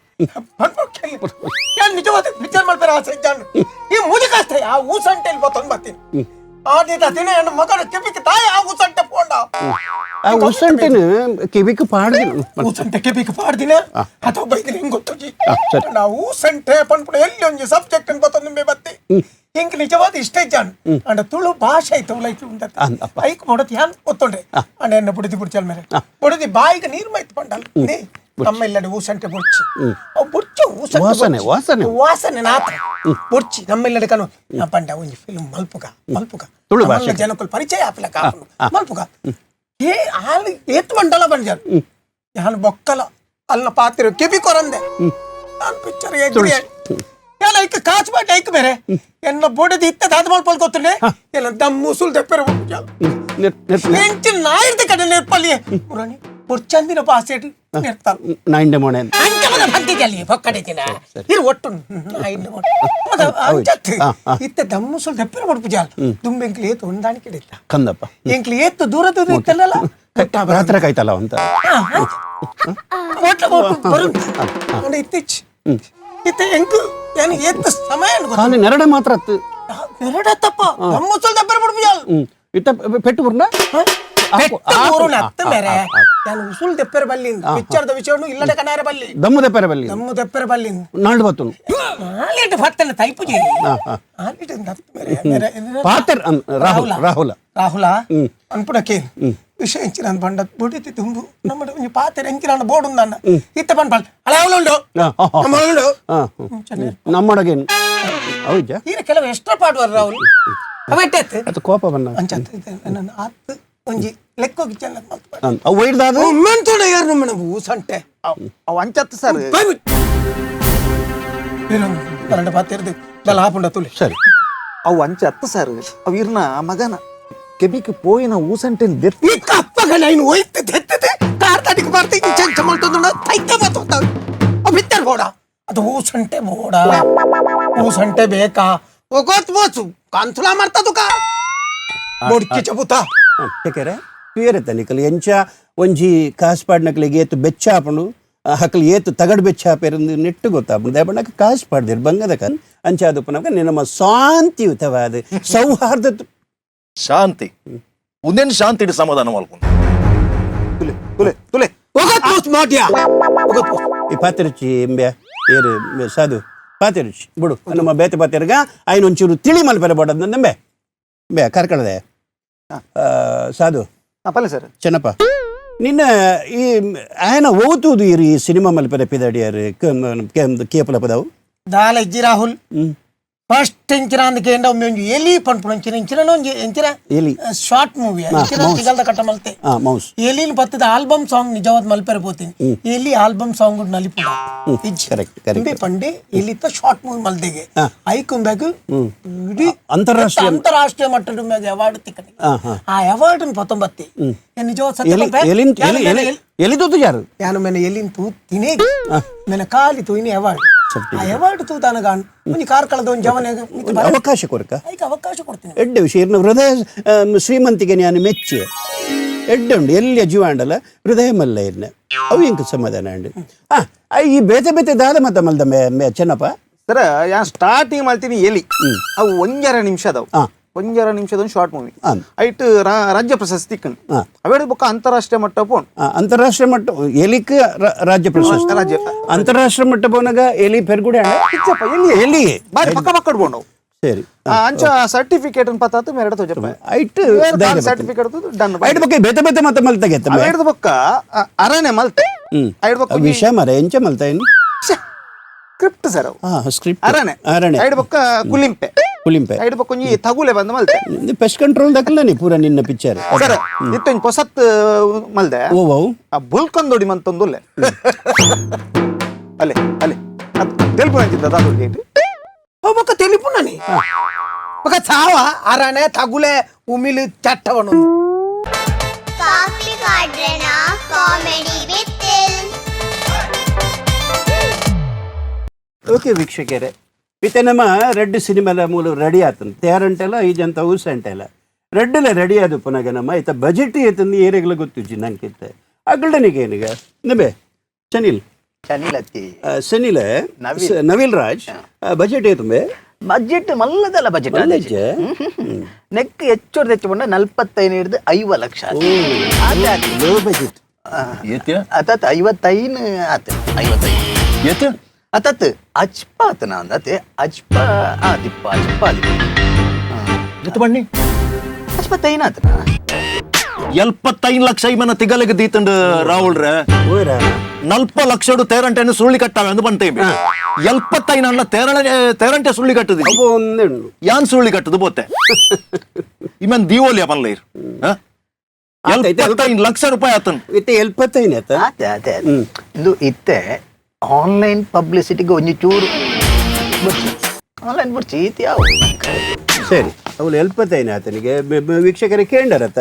ನಾನು ನಿಜವಾದ ವಿಚಾರ ಮಾಡ್ಬೇರೆ ಆಸೆ ಇದ್ದಾನು ಈ ಮುದುಕಾಸ್ತೆ ಆ ಊಸಂಟೆಲ್ಲಿ ಬತ್ತೊಂದು ಬರ್ತೀನಿ ಆ ದಿನ ದಿನ ನನ್ನ ಮಗನ ಕೆಬಿಗೆ ತಾಯಿ ಆ ಊಸಂಟೆ ಪೋಂಡ ಆ ಉಸಂಟಿನ ಕಿವಿಕ್ ಪಾಡ್ದಿನ ಊಸಂಟೆ ಕೆಬಿಗೆ ಪಾಡ್ದಿನ ಅಥವಾ ಬೈದಿನ ಹಿಂಗ್ ಗೊತ್ತುಜಿ ಸರಿ. ನಾವು ಊಸಂಟೆ ಪನ್ಪುಡ ಎಲ್ಲಿ ಒಂಜಿ ಸಬ್ಜೆಕ್ಟ್ ಬತ್ತೊಂದು ಮೇ ಬತ್ತಿ ಹಿಂಗ್ ನಿಜವಾದ ಇಷ್ಟ ಇದ್ದಾನು ಅಂಡ ತುಳು ಭಾಷೆ ಐತೆ ಲೈಫ್ ಉಂಟು ಅಪ್ಪ. ಐಕ್ ಮಾಡೋದು ಯಾನ್ ಗೊತ್ತುಂಡ್ರೆ ಅಂಡ ಎನ್ನ ಬುಡಿದಿ ಬುಡ್ಚಲ್ ಮೇಲೆ ಬುಡಿದಿ ಬಾಯಿಗೆ ನೀರು ಮೈತ್ ಪಂಡಲ್ ನೀ ನಮ್ಮ ಇಲ್ಲಡೆ ಊಸಂಟೆ ಬುಡ್ಚಿ ಅವು ಬುಡ್ಚ ಊಸಂಟೆ ವಾಸನೆ, ಬುಡ್ಚಿ. ವಾಸನೆ. ವಾಸನೆ ನಾತ ಬುಡ್ಚಿ ನಮ್ಮ ಇಲ್ಲಡೆ ಕನು ನಾ ಪಂಡ ಒಂಜಿ ಫಿಲ್ಮ್ ಮಲ್ಪುಗ ಮಲ್ಪುಗ ತುಳು ನಮ್ಮಲ್ಲ ಭಾಷೆ. ಜನಕ್ಕುಲ್ ಪರಿಚಯ ಆಪಿಲ ಕಾಪುನು ಮಲ್ಪುಗ ಏ ಆಲ್ ಏತ್ ಮಂಡಲ ಬಂಜಾರು ಯಾನ್ ಬೊಕ್ಕಲ ಅಲ್ಲ ಪಾತಿರು ಕಿವಿ ಕೊರಂದೆ ನಾನು ಪಿಕ್ಚರ್ ಎಗ್ರಿ ಯಾನ್ ಐಕ್ ಕಾಚ್ ಬಾಟ್ ಐಕ್ ಬೇರೆ ಎನ್ನ ಬೊಡದಿ ಇತ್ತ ದಾದ ಮಲ್ಪಲ್ ಗೊತ್ತುಂಡೆ ಎಲ್ಲ ದಮ್ಮು ಸುಲ್ ದೆಪ್ಪೆರ ಎಂಚಿನ ನಾಯಿರ್ದ ಕಡೆ ನೆರ್ಪಲ್ಲಿ ಪುರಾಣಿ ಬೊಡ್ಚಂದಿನ ಪಾಸೆಟ್ ನೆರ್ತಾಲ್ ನಾಯಿಂಡೆ ಮೋಣೆ ಅಂಚಮದ ಬಂತಿದ್ದಲ್ಲಿ ಬೊಕ್ಕಡೆ ದಿನ ಇರು ಒಟ್ಟು ನಾಯಿಂಡೆ ಮೋಣೆ ಮದ ಅಂಚತ್ ಇತ್ತ ದಮ್ಮು ಸುಲ್ ದೆಪ್ಪೆರ ಬೊಡ್ಪು ಜಾಲ್ ದುಂಬೆಂಕ್ಲಿ ಏತು ಹೊಂದಾಣಿಕೆ ಇತ್ತ ಕಂದಪ್ಪ ಎಂಕ್ಲಿ ಏತು ದೂರ ದೂರ ಇತ್ತಲ್ಲ ರಾತ್ರಿ ಕಾಯ್ತಲ್ಲ ಅಂತ ಒಟ್ಟ ಬರುಂಟು ಇತ್ತೀಚ್ ಇತ್ತ ಎಂಕು ಏನು ಏತು ಸಮಯ ಖಾಲಿ ನೆರಡೆ ಮಾತ್ರ ಅತ್ತು ನೆರಡೆ ತಪ್ಪ ದಮ್ಮು ಸುಲ್ ದೆಪ್ಪೆರ ಬೊಡ್ಪು ಜಾಲ್ ಇತ್ತ ಪೆಟ್ಟು ಬುರ್ನ ಅತ್ತ ಮೇರೆ ನಾನು ಉಸುಲ್ ದೆಪ್ಪೆರ ಬಲ್ಲಿ ಪಿಕ್ಚರ್ದ ವಿಷಯವನ್ನು ಇಲ್ಲಡೆ ಕನಾರೆ ಬಲ್ಲಿ ದಮ್ಮು ದೆಪ್ಪೆರ ಬಲ್ಲಿ ದಮ್ಮು ದೆಪ್ಪೆರ ಬಲ್ಲಿ ನಾಲ್ಡು ಬತ್ತುನು ನಾಲೇಟು ಭತ್ತನ ತೈಪುಜಿ ನಾಲೇಟು ದತ್ತು ಮೇರೆ ಪಾತೆರ್ ರಾಹುಲ್ ರಾಹುಲ ರಾಹುಲ ಅನ್ಪುಡಕ್ಕೆ ವಿಷಯ ಎಂಚಿನ ಬಂಡ ಬುಡಿತಿ ತುಂಬು ನಮ್ಮ ಒಂಜಿ ಪಾತೆರ್ ಎಂಚಿನ ಬೋರ್ಡ್ ಉಂದಣ್ಣ ಇತ್ತ ಪನ್ಪಲ್ ಅಳೆ ಅವಳುಂಡು ನಮ್ಮಳುಂಡು ನಮ್ಮಡಗೇನು ಹೌದಾ ಈರ ಕೆಲವು ಎಕ್ಸ್ಟ್ರಾ ಪಾಡುವರು ರಾಹುಲ್ ಅವೆಟ್ಟೆತ್ತು ಅದು ಕೋಪ ಬನ್ನ ಅಂಚತ್ತು ನನ್ನ ಆತ್ ಒಂಜಿ ಲೆಕ್ಕ ಗಿಚ್ಚಲ್ಲ ಅವು ಒಯ್ದಾದ ಮೆಂತೋಡ ಯಾರು ನಮ್ಮ ಊಸಂಟೆ ಅವು ಅಂಚತ್ತು ಸರ್ ಕನ್ನಡ ಪಾತಿರ್ದು ದಲ್ಲ ಹಾಪುಂಡ ತುಲಿ ಸರಿ ಅವು ಅಂಚತ್ತು ಸರ್ ಅವು ಇರ್ನ ಮಗನ ಕೆಬಿಕ್ ಪೋಯಿನ ಊಸಂಟೆನ್ ದೆತ್ತಿ ಈ ಕಪ್ಪಗ ನೈನ್ ಒಯ್ತು ತೆತ್ತದೆ ಕಾರ್ತಾಟಿಗೆ ಬರ್ತಿ ಚಂಚ ಮಾಡ್ತಂದು ತೈತೆ ಬತ್ತೋತಾವೆ ಅವು ಬಿತ್ತಾರೆ ಬೋಡ ಅದು ಊಸಂಟೆ ಬೋಡ ಊಸಂಟೆ ಬೇಕಾ ಒಗೋತ್ ಬೋಸು ಕಾಂತುಲ ಮಾಡ್ತದು ಕಾ ಬೊಡ್ಕಿ ಚಬುತ ಯಾಕೆರೆ ತುಯರತ್ತ ನಿಕಲ್ ಎಂಚ ಒಂಜಿ ಕಾಸು ಪಾಡ್ನಕ್ಲಿಗೆ ಏತು ಬೆಚ್ಚ ಆಪುಂಡು ಹಕ್ಲು ಏತು ತಗಡು ಬೆಚ್ಚ ಆಪೇರಂದು ನೆಟ್ಟು ಗೊತ್ತಾಪುಂಡು ದೇಪಣ್ಣಕ್ಕೆ ಕಾಸು ಪಾಡ್ದಿರು ಬಂಗದ ಕನ್ ಅಂಚಾದಪ್ಪನಕ ನಮ್ಮ ಶಾಂತಿಯುತವಾದ ಸೌಹಾರ್ದ ಶಾಂತಿ ಉಂದೇನು ಶಾಂತಿ ಸಮಾಧಾನ ಮಲ್ಪುಂಡು ತುಲೆ ತುಲೆ ತುಲೆ ಒಗೋತ್ ಬೋಸ್ ಮಾಡ್ಯಾ ಒಗೋತ್ ಬೋಸ್ ಈ ಪಾತಿರುಚಿ ಎಂಬೆ ಏರು ಸಾಧು ಪಾತಿರುಚಿ ಬಿಡು ನಮ್ಮ ಬೇತೆ ಪಾತಿರ್ಗ ಆಯ್ನ ಒಂಚೂರು ತಿಳಿ ಮಲ್ಪೆರೆ ಬೋಡದ್ ನಂಬೆ ಬೇ ಕರ್ಕಳದೆ ಸಾಧು ಪಲ್ಲೆ ಸರ್ ಚೆನ್ನಪ್ಪ ನಿನ್ನ ಈ ಆಯನ ಓತುದು ಇರು ಈ ಸಿನಿಮಾ ಮಲ್ಪೆರೆ ಪಿದಡಿಯಾರು ಕೇಪಲ ಪದವು ದಾಲ ಇಜ್ಜಿ ರಾಹುಲ್ ಫಸ್ಟ್ ಎಂಚಿನ ಅಂದಕ್ಕೆ ಎಂಡ ಒಮ್ಮೆ ಒಂಜಿ ಎಲಿ ಪನ್ಪುಣ ಎಂಚಿನ ಎಂಚಿನ ಒಂಜಿ ಎಂಚಿನ ಎಲಿ. ಶಾರ್ಟ್ ಮೂವಿ ಎಂಚಿನ ತಿಗಲ್ದ ಕಟ್ಟ ಮಲ್ತೆ ಮೌಸ್ ಎಲಿನ ಬತ್ತದ ಆಲ್ಬಮ್ ಸಾಂಗ್ ನಿಜವಾದ ಮಲ್ಪೆರೆ ಪೋತೀನಿ ಎಲಿ ಆಲ್ಬಮ್ ಸಾಂಗ್ ನಲಿಪುಡ ಇಜ್ಜಿ ಕರೆಕ್ಟ್ ಕರೆಕ್ಟ್ ಇಂಬೆ ಪಂಡೆ ಎಲಿತ ಶಾರ್ಟ್ ಮೂವಿ ಮಲ್ದೆಗೆ ಐಕುಂಬೆಗ್ ಇಡೀ ಅಂತಾರಾಷ್ಟ್ರೀಯ ಮಟ್ಟದ ಮ್ಯಾಗ ಅವಾರ್ಡ್ ತಿಕ್ಕನಿ ಆ ಅವಾರ್ಡ್ ಪತ್ತೊಂಬತ್ತಿ ನಿಜವಾದ ಸತ್ಯ ಎಲಿ ಪನ್ಪೆ? ಎಲಿನ್ ಯಾನು ಎಲಿ ಮೇನೆ ಎಲಿ ಎಲಿದೊತ್ತು ಯಾರು ಯಾನು ಮೇನೆ ಎಲಿನ್ ತೂ ತಿನೇ ಮೇನೆ ಕಾಲಿ ತೂಯಿನಿ ಅವಾರ್ಡ್ ಆ ಅವಾರ್ಡ್ ತೂತಾನ ಗಾನ್ ಒಂಜಿ ಕಾರ್ಕಳದ ಒಂಜಿ ಜವನ ಅವಕಾಶ ಕೊರಕ ಐಕ್ ಅವಕಾಶ ಕೊಡ್ತೀನಿ ಎಡ್ಡೆ ವಿಷಯ ಇರ್ನ ಹೃದಯ ಶ್ರೀಮಂತಿಗೆ ನಾನು ಮೆಚ್ಚಿ ಎಡ್ಡೆ ಉಂಡು ಎಲ್ಲಿ ಜೀವಾಂಡಲ ಹೃದಯ ಮಲ್ಲ ಇರ್ನ ಅವು ಎಂಕ ಸಮಾಧಾನ ಉಂಡು ಈ ಬೇತೆ ಬೇತೆ ದಾದ ಮತ್ತ ಮಲ್ದ ಮೇ ಚೆನ್ನಪ್ಪ ಸರ್ ಯಾ ಸ್ಟಾರ್ಟಿಂಗ್ ಮಾಡ್ತೀನಿ ಎಲಿ ಅವು ಒಂಜರ ನಿಮಿಷ ಅದಾವು ಒಂಜರ ನಿಮಿಷದ ಒಂದು ಶಾರ್ಟ್ ಮೂವಿ ಐಟ್ ರಾಜ್ಯ ಪ್ರಶಸ್ತಿ ತಿಕ್ಕಂಡು ಅವೇಡ ಬೊಕ್ಕ ಅಂತಾರಾಷ್ಟ್ರೀಯ ಮಟ್ಟ ಪೋಣ್ ಅಂತಾರಾಷ್ಟ್ರೀಯ ಮಟ್ಟ ಎಲಿಕ್ ರಾಜ್ಯ ಪ್ರಶಸ್ತಿ ರಾಜ್ಯ ಅಂತಾರಾಷ್ಟ್ರೀಯ ಮಟ್ಟ ಪೋನಾಗ ಎಲಿ ಪೆರ್ಗುಡೆ ಇಚ್ಚಪ್ಪ ಎಲ್ಲಿ ಎಲಿ ಬಾರಿ ಪಕ್ಕ ಪಕ್ಕ ಬೋಂಡವು ಸರಿ ಅಂಚ ಸರ್ಟಿಫಿಕೇಟ್ ಪತ್ತಾತು ಮೇರಡ ತೋಜಪ್ಪ ಐಟ್ ಸರ್ಟಿಫಿಕೇಟ್ ಡನ್ ಐಟ್ ಬೊಕ್ಕ ಬೇತೆ ಬೇತೆ ಮತ್ತ ಮಲ್ತಾಗೆತ್ತ ಅವೇಡ್ದ ಬೊಕ್ಕ ಅರನೆ ಮಲ್ತೆ ಐಡ್ ಬೊಕ್ಕ ವಿಷ ಮರ ಎಂಚ ಮಲ್ತ ಏನು ಸ್ಕ್ರಿಪ್ಟ್ ಸರ್ ಅವು ಸ್ಕ್ರಿಪ್ಟ್ ಅರನೆ ಅರಣೆ ಐಡ್ ಬೊಕ್ಕ ಕುಲಿಂಪೆ ಪುಲಿಂಪೆ ಐಡ್ ಬೊಕ್ಕ ಒಂಜಿ ತಗುಲೆ ಬಂದ್ ಮಲ್ತೆ. ಪೆಸ್ಟ್ ಕಂಟ್ರೋಲ್ ದಕ್ಕಲ್ಲ ಪೂರ ನಿನ್ನ ಪಿಕ್ಚರ್. ಸರ್, ಇತ್ತೊಂಜಿ ಪೊಸತ್ ಮಲ್ದೆ. ಓ ಓ. ಆ ಬುಲ್ಕಂದೊಡಿ ಮಂತೊಂದುಲ್ಲೆ. ಅಲ್ಲೇ ಅಲ್ಲೇ ಅದ್ ತೆಲುಪು ಅಂಚಿದ್ದ ದಾದು ಗೇಟ್. ಬೊಕ್ಕ ತೆಲಿಪುನನಿ ಬೊಕ್ಕ ಚಾವ ಅರಣೆ ತಗುಲೆ ಉಮಿಲು ಚಟ್ಟವನು. ಕಾಫಿ ಕಾಡ್ರೆನ comedy with. Okay ವೀಕ್ಷಕರೇ, ಇತ್ತೆ ನಮ್ಮ ರೆಡ್ ಸಿನಿಮಾದ ಮೂಲ ರೆಡಿ ಆತನ ತಯಾರಂಟೆಲ್ಲ ಈ ಜಂತ ಊಸಂಟೆಲ್ಲ ರೆಡ್ಡಲ್ಲ ರೆಡಿ ಆದು ಪುನಗ ನಮ್ಮ ಈತ ಬಜೆಟ್ ಏತಂದು ಏರೆಗ್ಲ ಗೊತ್ತಿಜ್ಜಿ ನಂಕಿತ್ತೆ ಅಗಲ್ಡನಿಗೆ ಏನೀಗ ನಬೆ ಸನಿಲ್. ಚನಿಲ್ ಅತ್ತಿ. ಸನಿಲ್. ನವೀಲ್. ನವೀಲ್ ರಾಜ್, ಬಜೆಟ್ ಏತುಂಬೆ? ಬಜೆಟ್ ಮಲ್ಲದಲ್ಲ ಬಜೆಟ್. ಮಲ್ಲಜ್ಜೆ? ನೆಕ್ ಹೆಚ್ಚು ಹೆಚ್ಚು ಬಂಡ 45 ಹಿಡಿದು 50 ಲಕ್ಷ ಆತೆ. ಲೋ ಬಜೆಟ್. ಏತ್ಯ? ಅತತ್ 55 ಆತ, 55. ಏತ್ಯ? ಅತತ್ ಅಚ್ಪ ಆತನ ಅಂದತೆ ಅಚ್ಪ ಆದಿಪ್ಪ ಅಚ್ಪ ಆದಿಪ್ಪ. ಎತ್ತು ಬಣ್ಣಿ? ಅಚ್ಪ ತೈನ ಆತನ. 75 ಲಕ್ಷ ಇಮನ ತಿಗಲಿಗೆ ದೀತಂಡು ರಾಹುಲ್ರೆ. ಓರ. 40 ಲಕ್ಷಡು ತೇರಂಟೆಯನ್ನು ಸುಳ್ಳಿ ಕಟ್ಟಾವೆ ಅಂದು ಬಂತೇವೆ. 75 ಅಲ್ಲ, ತೇರಂಟೆ ಸುಳ್ಳಿ ಕಟ್ಟುದು. ಅವು ಒಂದೇ ಉಂಡು. ಯಾನ್ ಸುಳ್ಳಿ ಕಟ್ಟುದು ಬೋತೆ ಇಮನ್ ದೀವೋಲಿಯ ಪನ್ಲೈರ್. 75 ಲಕ್ಷ ರೂಪಾಯಿ ಆತನ್. ಇತ್ತೆ 75 ಆತ. ಆತೆ ಆತೆ ಆತೆ. ಇಂದು ಇತ್ತೆ ಆನ್ಲೈನ್ ಪಬ್ಲಿಸಿಟಿಗೆ ಒಂಜಿ ಚೂರು ಆನ್ಲೈನ್ ಬುಡ್ಚಿ ಈತಿ ಯಾವ. ಸರಿ, ಅವಳು 75 ಆತನಿಗೆ ವೀಕ್ಷಕರಿಗೆ ಕೇಂಡರತ್ತ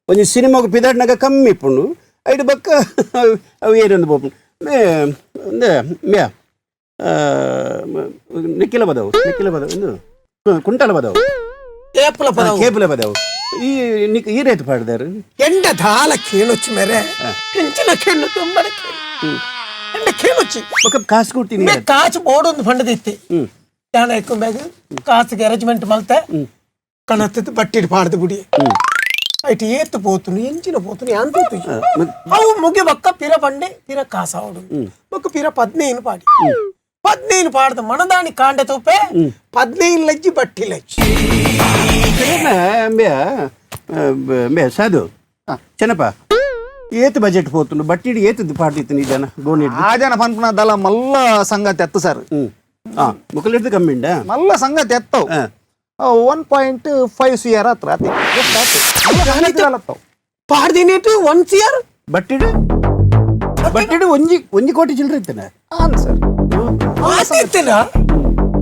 ಒಂಜಿ ಸಿನಿಮಾಗ ಪಿದಾಡ್ನಾಗ ಕಮ್ಮಿ ಇಪ್ಪುಂಡು ಐಡು ಬಕ್ಕ ಅವು ಏನೊಂದು ಬೋಪುಂಡು ಮೇ ಒಂದೇ ಮ್ಯಾ ನಿಕ್ಕಿಲ ಬದವು, ನಿಕ್ಕಿಲ ಬದವು, ಒಂದು ಕುಂಟಲ ಬದವು. ಏಪುಲ ಪದವು. ಕೇಪುಲ ಬದವು. ಈ ನಿಕ್ ಈ ರೇಟ್ ಪಾಡ್ದಾರು. ಎಂಡ ದಾಲ ಕೇಣೊಚ್ಚಿ ಮೇರೆ ಕೆಂಚಿನ ಕೇಣು ತುಂಬನ ಕೇಣು ಎಂಡ ಕೇಣೊಚ್ಚಿ. ಬೊಕ್ಕ ಕಾಸು ಕೊಡ್ತೀನಿ. ಮೇ ಕಾಸು ಬೋಡೊಂದು ಫಂಡದಿತ್ತಿ ಯಾನ ಇಕ್ಕೊಂಬೇಗ ಕಾಸುಗೆ ಅರೇಂಜ್ಮೆಂಟ್ ಮಲ್ತೆ ಕಣತ್ತದ ಬಟ್ಟಿಡ್ ಪಾಡ್ದು ಬುಡಿ ಐಟ್ ಏತು ಪೋತುನು ಎಂಚಿನ ಪೋತುನು ಯಾನ್ ಪೋತು ಅವು ಮುಗಿ ಬಕ್ಕ ಪಿರ ಬಂಡೆ ಪಿರ ಕಾಸಾವಡು ಬೊಕ್ಕ ಪಿರ 15 ಪಾಡಿ 15 ಪಾಡ್ದ ಮಣದಾಣಿ ಕಾಂಡೆ ತೋಪೆ 15 ಲಜ್ಜಿ ಬಟ್ಟಿ ಲಜ್ಜಿ. ಅಂಬ್ಯಾ ಅಂಬ್ಯಾ ಸಾಧು ಚೆನ್ನಪ್ಪ ಏತು ಬಜೆಟ್ ಪೋತುಂಡು ಬಟ್ಟಿಡ್ ಏತು ಪಾಡ್ದಿತ್ತು ಈ ಜನ ಗೋಣಿ. ಆ ಜನ ಪನ್ಪುನ ದಲ ಮಲ್ಲ ಸಂಗತಿ ಎತ್ತು ಸರ್. ಹಾ, ಮುಕ್ಕಲಿಡ್ದು ಕಮ್ಮಿಂಡ. ಮಲ್ಲ ಸಂಗತಿ ಎತ್ತವು 1.5 CR ಹತ್ರ ಆತಿ. ಎಷ್ಟು ಆತು? ಮಲ್ಲ ಸಂಗತಿ ಅಲ್ಲತ್ತವು. ಪಾಡ್ದಿನೇಟು 1 CR. ಬಟ್ಟಿಡು ಬಟ್ಟಿಡು ಒಂಜಿ ಒಂಜಿ ಕೋಟಿ ಚಿಲ್ಲರೆ ಇತ್ತನ. ಆನ್ ಸರ್. ಆತಿತ್ತಿನ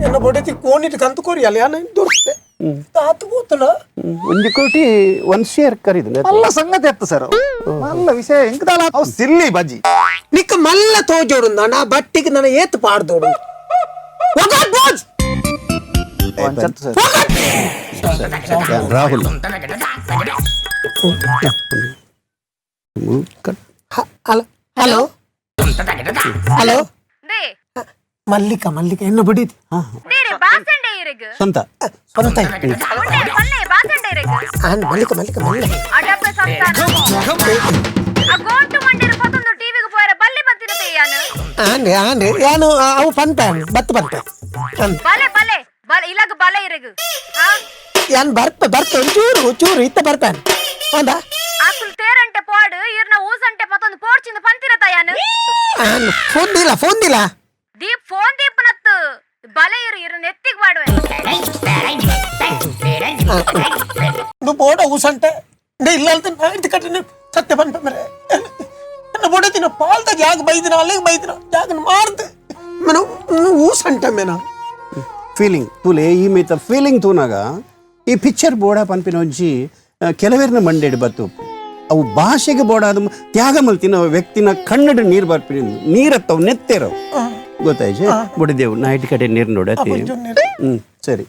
ಎನ್ನ ಬೊಡೆತಿ ಕೋಣಿಟ್ ಕಂತು ಕೋರಿ ಅಲ್ಲ ಯಾನ ದೊರ್ತೆ ತಾತು ಪೋತುನ. ಒಂಜಿ ಕೋಟಿ 1 CR ಕರೀದು. ಮಲ್ಲ ಸಂಗತಿ ಎತ್ತು ಸರ್, ಮಲ್ಲ ವಿಷಯ ಎಂಕದಾಲ ಅವು ಸಿಲ್ಲಿ ಬಜ್ಜಿ. ನಿಕ್ಕ ಮಲ್ಲ ತೋಜೋಡು ನಾ ಬಟ್ಟಿಗೆ ನನ್ನ ಏತು ಪಾಡ್ದೋಡು ಒಂಚತ್ತು sir. Rahul hello hello Mallika Mallika ಎನ್ನ ಬಿಡಿದಿ ಸ್ವಂತ ಸ್ವಂತ ಮಲ್ಲಿಕ ಮಲ್ಲಿಕ ಮಲ್ಲ. ಆಂಡೆ ಆಂಡೆ ಯಾನು ಅವು ಪಂತ ಬತ್ತು ಪಂತ ಯಾನ್ ಬರ್ಪ ಬರ್ತ ಒಂಚೂರು ಚೂರು ಇತ್ತ ಬರ್ತಾನೆ ಹೌದಾ? ಫೋನ್ ದಿಲ್ಲ ಫೋನ್ ದಿಲ್ಲ. ದೀಪ್ ಫೋನ್ ದೀಪನತ್ತು ಬಲೆ ಇರು ಇರು ನೆತ್ತಿಗೆ ಬಾಡುವೆ. నువ్వు బోడ ఊసంటే నే ఇల్లాల్తే ఎందుకంటే సత్య పని మరే ನನ್ನ ಬೊಡತಿನ ಪಾಲ್ತ ಜಾಗ ಬೈದಿನ ಅಲ್ಲಿಗೆ ಬೈದಿನ ಜಾಗನ ಮಾರ್ದು మనం నువ్వు ఊసంటే మేనా ಫೀಲಿಂಗ್ ತೂಲೆ ಈ ಮೇತ ಫೀಲಿಂಗ್ ತೂನಾಗ ಈ ಪಿಕ್ಚರ್ ಬೋಡ ಪನ್ಪಿನ ಒಂಜಿ ಕೆಲವೇರ್ನ ಮಂಡೆಡ್ ಬತ್ತು ಅವು ಭಾಷೆಗೆ ಬೋಡಾದ ತ್ಯಾಗ ಮಲ್ತಿನ ವ್ಯಕ್ತಿನ ಕನ್ನಡ ನೀರು ಬರ್ಪಿನ ನೀರತ್ತವು ನೆತ್ತೆರವು ಗೊತ್ತಾಯ್ತು ಬೊಡಿದೆವು ನೈಟ್ ಕಡೆ ನೀರು ನೋಡತ್ತಿ. ಸರಿ,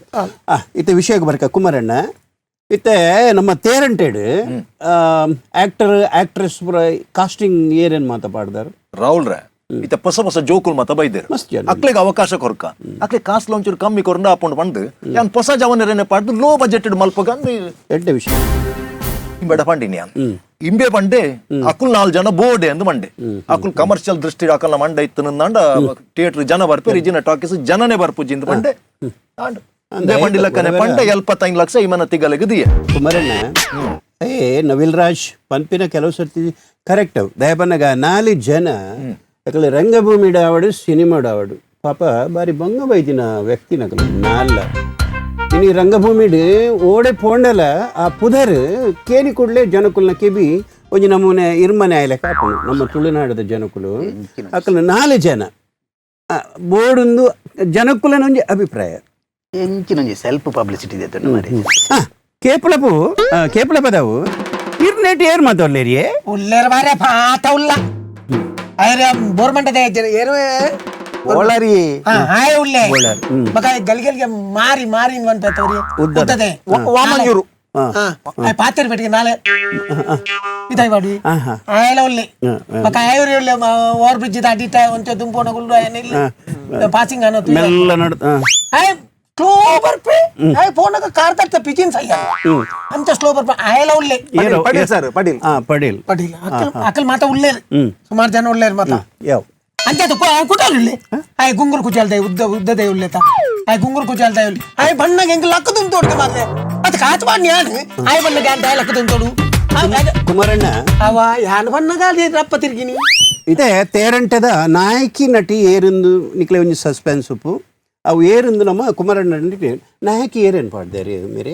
ಇತ್ತೆ ವಿಷಯಕ್ಕೆ ಬರ್ಕ ಕುಮಾರಣ್ಣ. ಇತ್ತೆ ನಮ್ಮ ತೇರಂಟೆಡ್ actor actress casting ಏನೇನು ಮಾತಾ ಪಾಡ್ದಾರು? ರಾಹುಲ್ರೆ, ಇತ್ತೆ ಹೊಸ ಹೊಸ ಜೋಕುಲ್ ಮಾತ ಬೈದೇರು. ಮಸ್ತ್ ಜನ. ಅಕ್ಲೆಗೆ ಅವಕಾಶ ಕೊರ್ಕ ಅಕ್ಲೆ ಕಾಸ್ ಒಂಚೂರು ಕಮ್ಮಿ ಕೊರಂಡ ಆಪುಂಡು ಪಂಡು ಯಾನ್ ಹೊಸ ಜವನರೇನೆ ಪಾಡ್ದು ಲೋ ಬಜೆಟ್ ಮಲ್ಪಗಂದು. ಎಡ್ಡೆ ವಿಷಯ. ಇಂಬೇಡ ಪಂಡಿನಿ ಇಂಬೆ ಪಂಡೆ ಅಕುಲ್ 4 ಜನ ಬೋರ್ಡೆ ಅಂದು ಮಂಡೆ ಅಕುಲ್ ಕಮರ್ಷಿಯಲ್ ದೃಷ್ಟಿ ಅಕಲ್ನ ಮಂಡೆ ಇತ್ತು ನಂದ ಥಿಯೇಟರ್ ಜನ ಬರ್ಪೆ ರಿಜಿನ ಟಾಕೀಸ್ ಜನನೇ ಬರ್ಪುಜಿ ಇಂದು ಪಂಡೆ ಇಂಬೆ ಪಂಡಿಲಕ್ಕನೆ ಪಂಡ 75 ಲಕ್ಷ ಇಮನ ತಿಗಲಿಗೆ ದಿಯ. ಕುಮಾರಣ್ಣ ಏ ನವಿಲ್ ರಾಜ್ ಪಂಪಿನ ಕೆಲವು ಸರ್ತಿ ಕರೆಕ್ಟ್ ದಯಪನ್ನಗ 4 ಜನ ಅಕಲೆ ರಂಗಭೂಮಿ ಡಾವಡು ಸಿನಿಮಾ ಡಾವಡು ಪಾಪ ಬಾರಿ ಬಂಗ ಬೈದಿನ ವ್ಯಕ್ತಿ ನಕಲು ನಾಲ್ಲ ಇನಿ ರಂಗಭೂಮಿಡ್ ಓಡೆ ಪೋಂಡಲ ಆ ಪುದರ್ ಕೇನಿ ಕೂಡಲೇ ಜನಕುಲ್ನ ಕೆಬಿ ಒಂಜಿ ನಮೂನೆ ಇರ್ಮನೆ ಆಯ್ಲೆ ಕಾಪುಂಡು ನಮ್ಮ ತುಳುನಾಡದ ಜನಕುಲು ಅಕಲ್ 4 ಜನ ಬೋರ್ಡೊಂದು ಜನಕುಲನ ಒಂಜಿ ಅಭಿಪ್ರಾಯ ಎಂಚಿನೊಂಜಿ ಸೆಲ್ಫ್ ಪಬ್ಲಿಸಿಟಿ ಇದೆ ಮಾರಿ ಕೇಪುಳಪು ಕೇಪುಳಪದವು ಇರ್ನೇಟ್ ಏರ್ ಮಾತೋಲ್ಲೇರಿಯೇ ಉಲ್ಲೇರ ಬಾರೆ ಪಾತ ಉಲ್ಲ ಐರೆ ಬೋರ್ಮಂಟದ ಏರು ಒಳರಿ ಹಾಯ್ ಉಲ್ಲೆ ಮಗ ಗಲ್ಗೆಲ್ಗೆ ಮಾರಿ ಮಾರಿ ಅನ್ಪೇತವ್ರಿ ಉದ್ದದೆ ವಾಮಂಜೂರು ಪಾತಿರ್ ಬೆಟ್ಟಿಗೆ ನಾಳೆ ಇದಾಯ್ ಮಾಡಿ ಆಯಲ ಉಲ್ಲೆ ಮಗ ಆಯವ್ರಿ ಉಲ್ಲೆ ಓವರ್ ಬ್ರಿಡ್ಜ್ ದಾಟಿಟ ಒಂಚ ದುಂಪೋಣ ಗುಲ್ಡು ಏನಿಲ್ಲ ಪಾಸಿಂಗ್ ಅನ್ನೋದು ಮೆಲ್ಲ ನಡ್ ಆಯ್ ಸ್ಲೋ ಬರ್ಪೆ ಆಯ್ ಫೋನಾಗ ಕಾರ್ ತರ್ತ ಪಿಜಿನ್ ಸಯ್ಯ ಅಂಚ ಸ್ಲೋ ಬರ್ಪೆ ಆಯಲ ಉಲ್ಲೆ ಪಡೀಲ್ ಸರ್ ಪಡೀಲ್ ಪಡೀಲ್ ಪಡೀಲ್ ಅಕಲ್ ಅಕಲ್ ಮಾತ ಉಲ್ಲೇರು ಸುಮಾರು ಜನ ಉಲ್ಲೇರು ಮಾತ ಯಾವ ಅಂಚ ಕುಟಾಲ್ ಆಯ್ ಗುಂಗುರು ಕುಚಾಲ್ದ ಉದ್ದ ಉದ್ದದೇ ಉಲ್ಲೇತ ಆಯ್ ಗುಂಗುರು ಕುಚಾಲ್ದ ಉಲ್ಲೆ ಆಯ್ ಬಣ್ಣಗೆ ಹೆಂಗ್ ಲಕ್ಕದುಂ ತೋಡ್ಕೆ ಮಾತ್ರ ಅದು ಕಾಚು ಬಣ್ಣ ಯಾನು ಆಯ್ ಬಣ್ಣಗೆ ಅಂತ ಲಕ್ಕದುಂ ತೋಡು ಕುಮಾರಣ್ಣ ಅವ ಯಾನ್ ಬಣ್ಣಗ ಅಲ್ಲಿ ರಪ್ಪ ತಿರ್ಗಿನಿ ಇದೇ ತೇರಂಟದ ನಾಯಕಿ ನಟಿ ಏರಿಂದು ನಿಕ್ಲೆ ಒಂಜಿ ಸಸ್ಪೆನ್ಸ್ ಉಪ್ಪು ಅವು ಏರಿಂದು ನಮ್ಮ ಕುಮಾರಣ್ಣ ನಾಯಕಿ ಏರೇನು ಪಾಡ್ದಾರೆ ಮೇರೆ